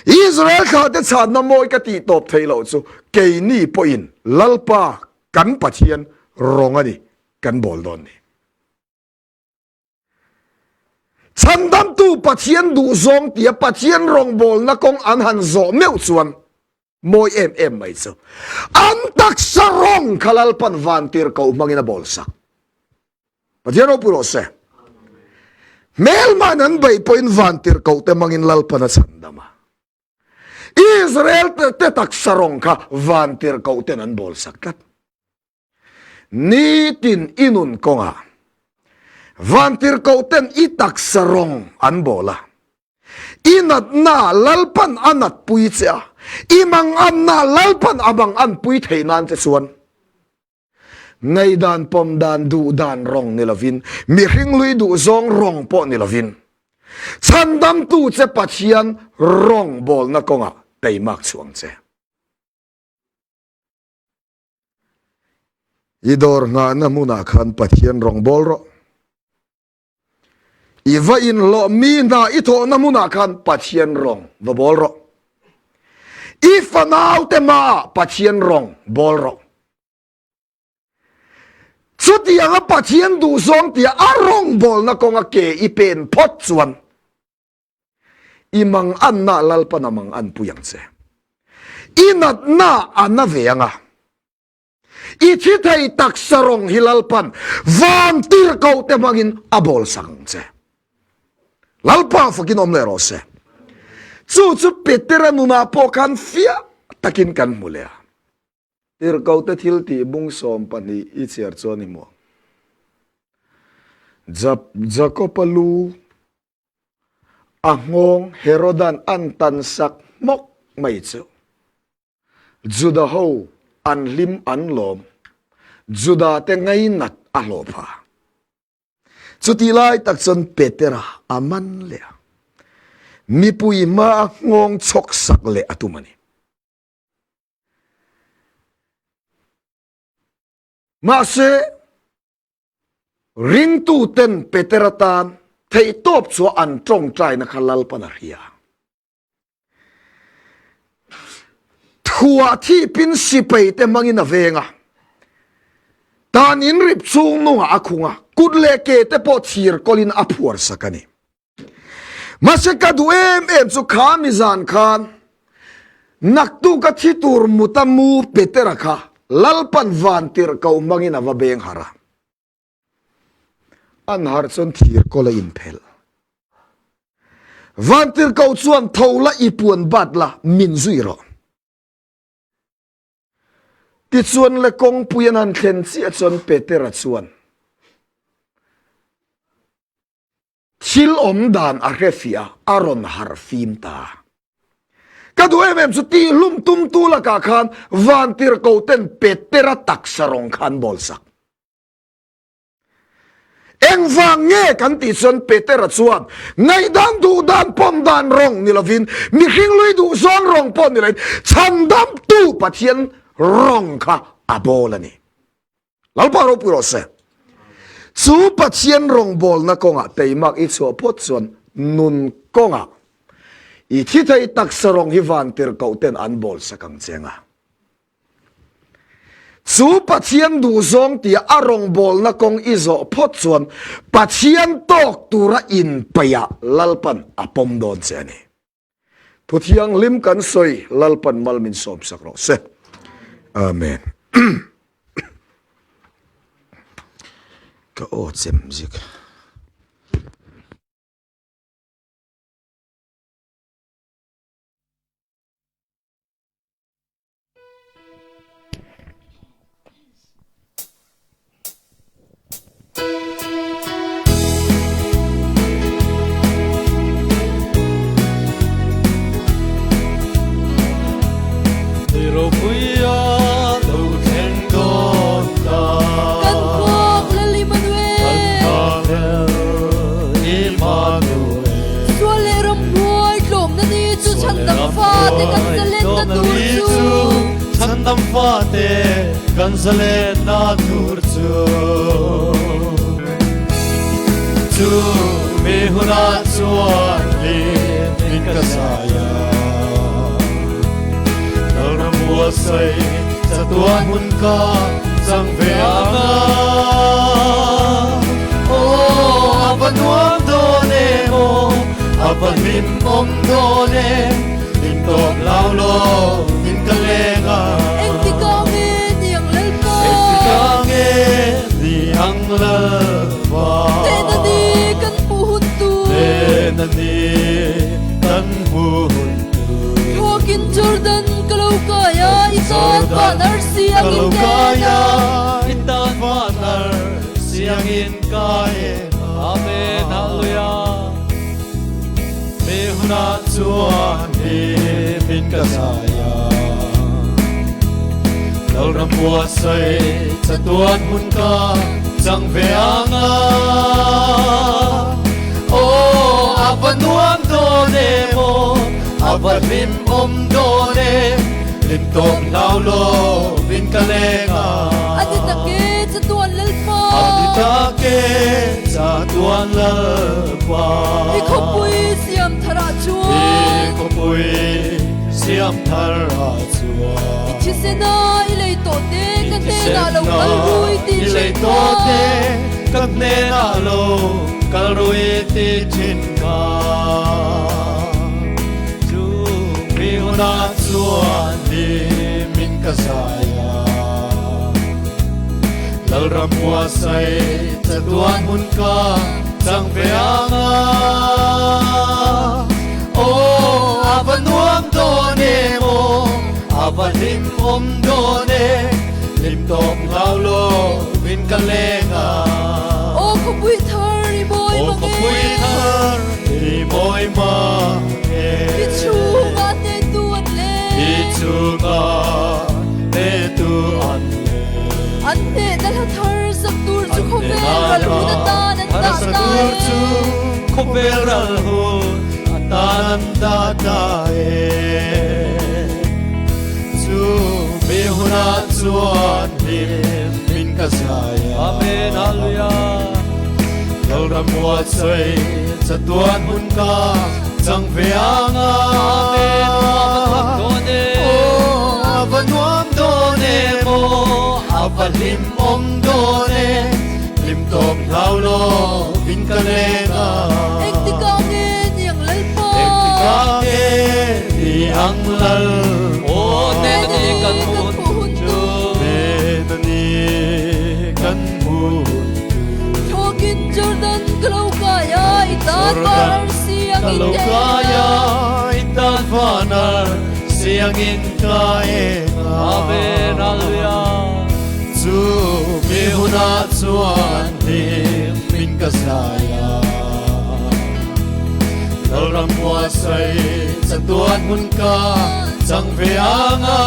Israel thlahte chhânna mawi ka tih tawp theih loh chu keini pawhin Lalpa kan Pathian rawng a ni kan bâwl dâwn ni. Chhandamtu Pathian duhzawng tia Pathian rawngbawlna kawng an han zawh meuh chuan mawi em em mai chu an taksa rawng kha Lalpan vantir koh hmangin a bawlsak. Pathian ropui rawh se. Hmelman an beih pawhin vantir koh te hmangin Lalpan a chhandam a. Israel te taksa rawng kha vantir koh ten an bawlsak tlat. Nitin i nun kawngah vantirhkohten i taksa rawng an bawl a, i natna Lalpan a natpui che a, i manganna Lalpan a manganpui theih nan che chuan ngaihdan pawm dan duh dan rawng ni lovin, mihring lui duh zawng rawng pawh ni lovin, chhandamtu che Pathian rawngbawlna kawngah teimak chhuang che. I dawr nghahna hmunah khan Pathian rawng bawl rawh. I va inhlawh mi hna i thawhna hmunah khan Pathian rawng va bawl rawh. I fanaute hmaah Pathian rawng bawl rawh. Chutianga Pathian duhzawng tia a rawngbawlna kawnga ke i pen phawt chuan I mang anna Lalpan a mang an pui ang che. I natna a na ve ang a. I thi thei taksa rawng hi Lalpan van tir ko te hmangin a bawl sak ang che. Lalpa fakin awm leh rawh se. Chu chu Petera nunah pawh khan fiah takin kan hmu leh a. Tirhkohte thiltih bung 12 i chhiar chuan i hmu ang. Jakoba lu A nghawng Herodan an tan sak hmawk mai chu. Juda ho an hlim an lawm, Juda te ngainat a hlawh pha. Chutih lai tak chuan Petera a man leh a, mipui hma a nghawng chhawk sak leh a tum a ni. Mahse, Ringtuten Petera tan theihtawp chu an tawngtaina kha Lalpan a hria. Thuah thipin sipaite hmangin a veng a, tan in rip chhung nungah a khung a, kut leh ke te pawh thir kawlin a phuar sak a ni. Mahse ka duh em em chu kha mi zan khan naktuk a thi tur muta mu Petera kha Lalpan van tirh ko hmangin a va beng harh a. An harh chuan thir kawl a inphelh. Van tirh ko chuan tho la i puan bat la min zui rawh. Tichuan le kawngpui an han thlen chiah chuan Petera chuan Thil awm dan a hre fiah a, a rawn harh fim ta. Ka duh em em chu tihlum tumtu lakah khan vantirhkoh ten Petera taksa rawng kha an bawl sak. Engvang nge kan tih chuan Petera chuan ngaihdan duh dan pawm dan rawng ni lovin mihring lui duh zawng rawng pawh ni loin chhandamtu Pathian rawng kha a bawl a ni. Lalpa ropui rawh se. Chu Pathian rawngbawlna kawngah teimak i chhuah phawt chuan nun kawngah i thi thei taksa rawng hi vantirhkoh ten an bawl sak ang che anga. Chu Pathian duhzawng tia a rawngbawlna kawng i zawh phawt chuan Pathian tawk tura inpeihah Lalpan a pawm dawn che a ni. Thu thianghlim kan sawi Lalpan mal min sawm sak rawh se. Amen. Ka aw chem zik. Chhandam fate kan zalenna tur chu Chu mi hunah chuan hlim in ka zai a Lalram buatsaih chatuan hmun ka chang ve ang a Aw a va nuam dawn em aw a va hlim awm dawn em Hlim tawp lau lo in ka leng a Engtikah nge ni ang Lalpa? Engtikah nge ni ang Lalpa? Tehna ni kan hmuh hun tur. Tehna ni kan hmuh hun tur. Thluakin Jordan ka lo kai a, i tan van arsi angin ka en a. I tan van arsi angin ka en a. Amen, Hallelujah. Mi hunah chuan hlimin ka zai a, Lalram buatsaih chatuan hmun ka chang ve ang a. Aw, a va nuam dawn em aw, a va hlim awm dawn em, hlim tawp hlau lovin ka leng a. A ni tak e, chatuan Lalpa. A ni tak e, chatuan Lalpa. I khawpui siam thar ah chuan. I khawpui siam thar ah chuan. I thisen a i lei tawh te ka hnenah lo kal rui ti I lei thin tawh kha. te ka hnenah lo kal rui ti thin kha. Chu mi hunah chuan hlimin ka zai a. Lalram buatsaih chatuan hmun ka chang ve ang a. Aw, a va nuam dawn em aw, a va hlim awm dawn e, hlim tawp hlau lovin ka leng a. Aw khawpui thar i mawi Aw mang e. khawpui thar i mawi mang e. I chhungah hnetu an leng. I chhungah hnetu an leng. An hnehna hla thar sak tur chu khawvel ral hun atan an dah ta e. Khawvel ral hun atan an dah ta e. Chu mi hunah chuan hlim min ka zai a. Amen, Hallelujah. Lalram buatsaih chatuan hmun ka chang ve ang a. Amen, Aw, a va nuam dawn em aw, a va hlim awm dawn e, hlim tawp hlau lovin ka leng a. Engtikah nge ni ang Lalpa? Engtikah nge ni ang Lalpa? Aw, hnena ni kan hmuh hun chu. Hnena ni kan hmuh hun chu. Thawkin Jordan ka lo kai a, i tan van arsi angin Ka lo ka en kai a. a, i tan van arsi angin ka en a. Amen, Hallelujah. Chu mi hunah chuan hlim min ka zai a. Lalram buatsaih chatuan hmun ka chang ve ang a.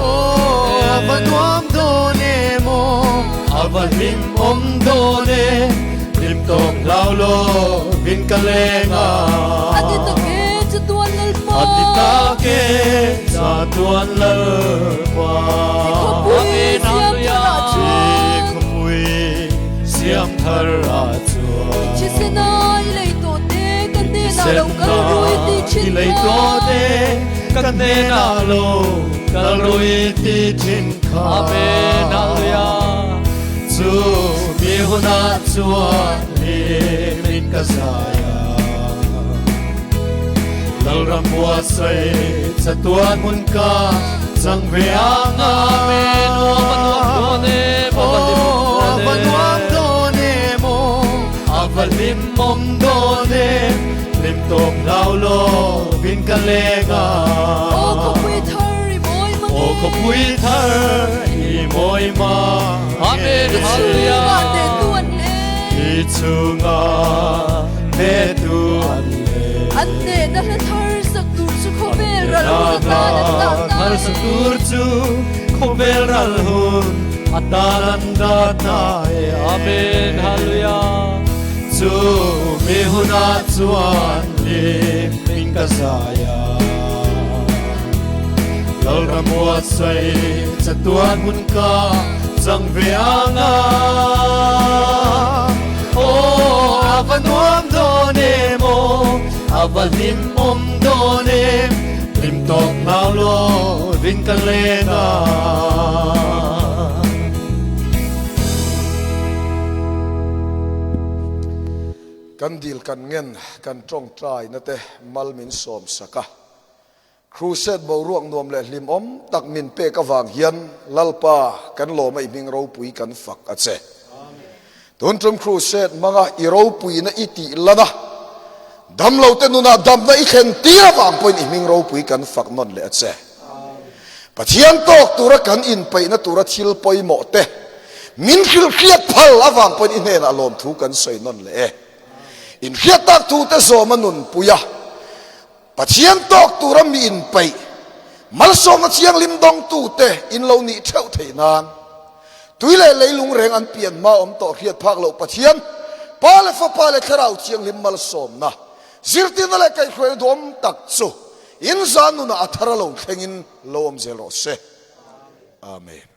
Aw, a va nuam dawn em aw, Ava hlim awm dawn e, hlim tawp hlau lo vin ka leng a. A ti tak e, chatuan Lalpa. A ti tak e, chatuan Lalpa. I khawpui siam thar ah chuan. I khawpui siam thar ah chuan. I thisena i lei tawh te ka hnenah lo kal rui ti thin I lei tawh te ka hnenah lo kal rui ti thin kha. Amen Hallelujah. Chu mi hunah chuan hlimin ka zai a. Lalram buatsaih chatuan hmun ka chang ve ang a. Amen Aw va nuam dawn em aw va hlim Aw va nuam dawn em aw a va hlimawm dawn em hlim tawp hlau lovin ka leng a. Aw khawpui thar i mawi mang Aw khawpui thar i mawi mang Amen I Hallelujah. chhungah hnehtu an le. I chhungah hnehtu an le. An hnehna hla thar sak tur chu khawvel ral hun atan an dah ta Thar sak tur chu khawvel ral hun atan an dah ta e. Amen Hallelujah. Chu mi hunah chuan hlim in ka zai a. Lalram buatsaih chatuan hmun ka chang ve ang a. Aw a va nuam dawn em aw, a va hlimawm dawn em, hlim tawk hlau lovin ka leng a. Kan dil kan ngen kan tawngtai na te mal min sawm sak a. Crusade boruak nuam leh hlimawm tak min pek avang hian Lalpa kan lawm a i hming ropui kan fak a che. Tun tum Crusade hmanga i ropuina i tih lan a, damlote nunah damna i thlen tir avang pawhin i hming ropui kan fak nawn leh a che. Pathian tawk tura kan inpeihna tura thil pawimawh te min hrilhhriat phal avang pawhin i hnenah lawmthu kan sawi nawn leh e. Inhriat tak thute zawm a nunpui a, Pathian tawk tura mi inpeih, malsawmna thianghlim dawngtute in lo nih theuh theih nan, tui leh leilung reng an pian hma awm tawh hriat phak loh Pathian, Pa leh Fapa leh Thlarau Thianghlim malsawmna, zirtirna leh kaihhruaina duhawm tak chu in zan nunah a thar a lo thlengin lo awm zel rawh se. Amen.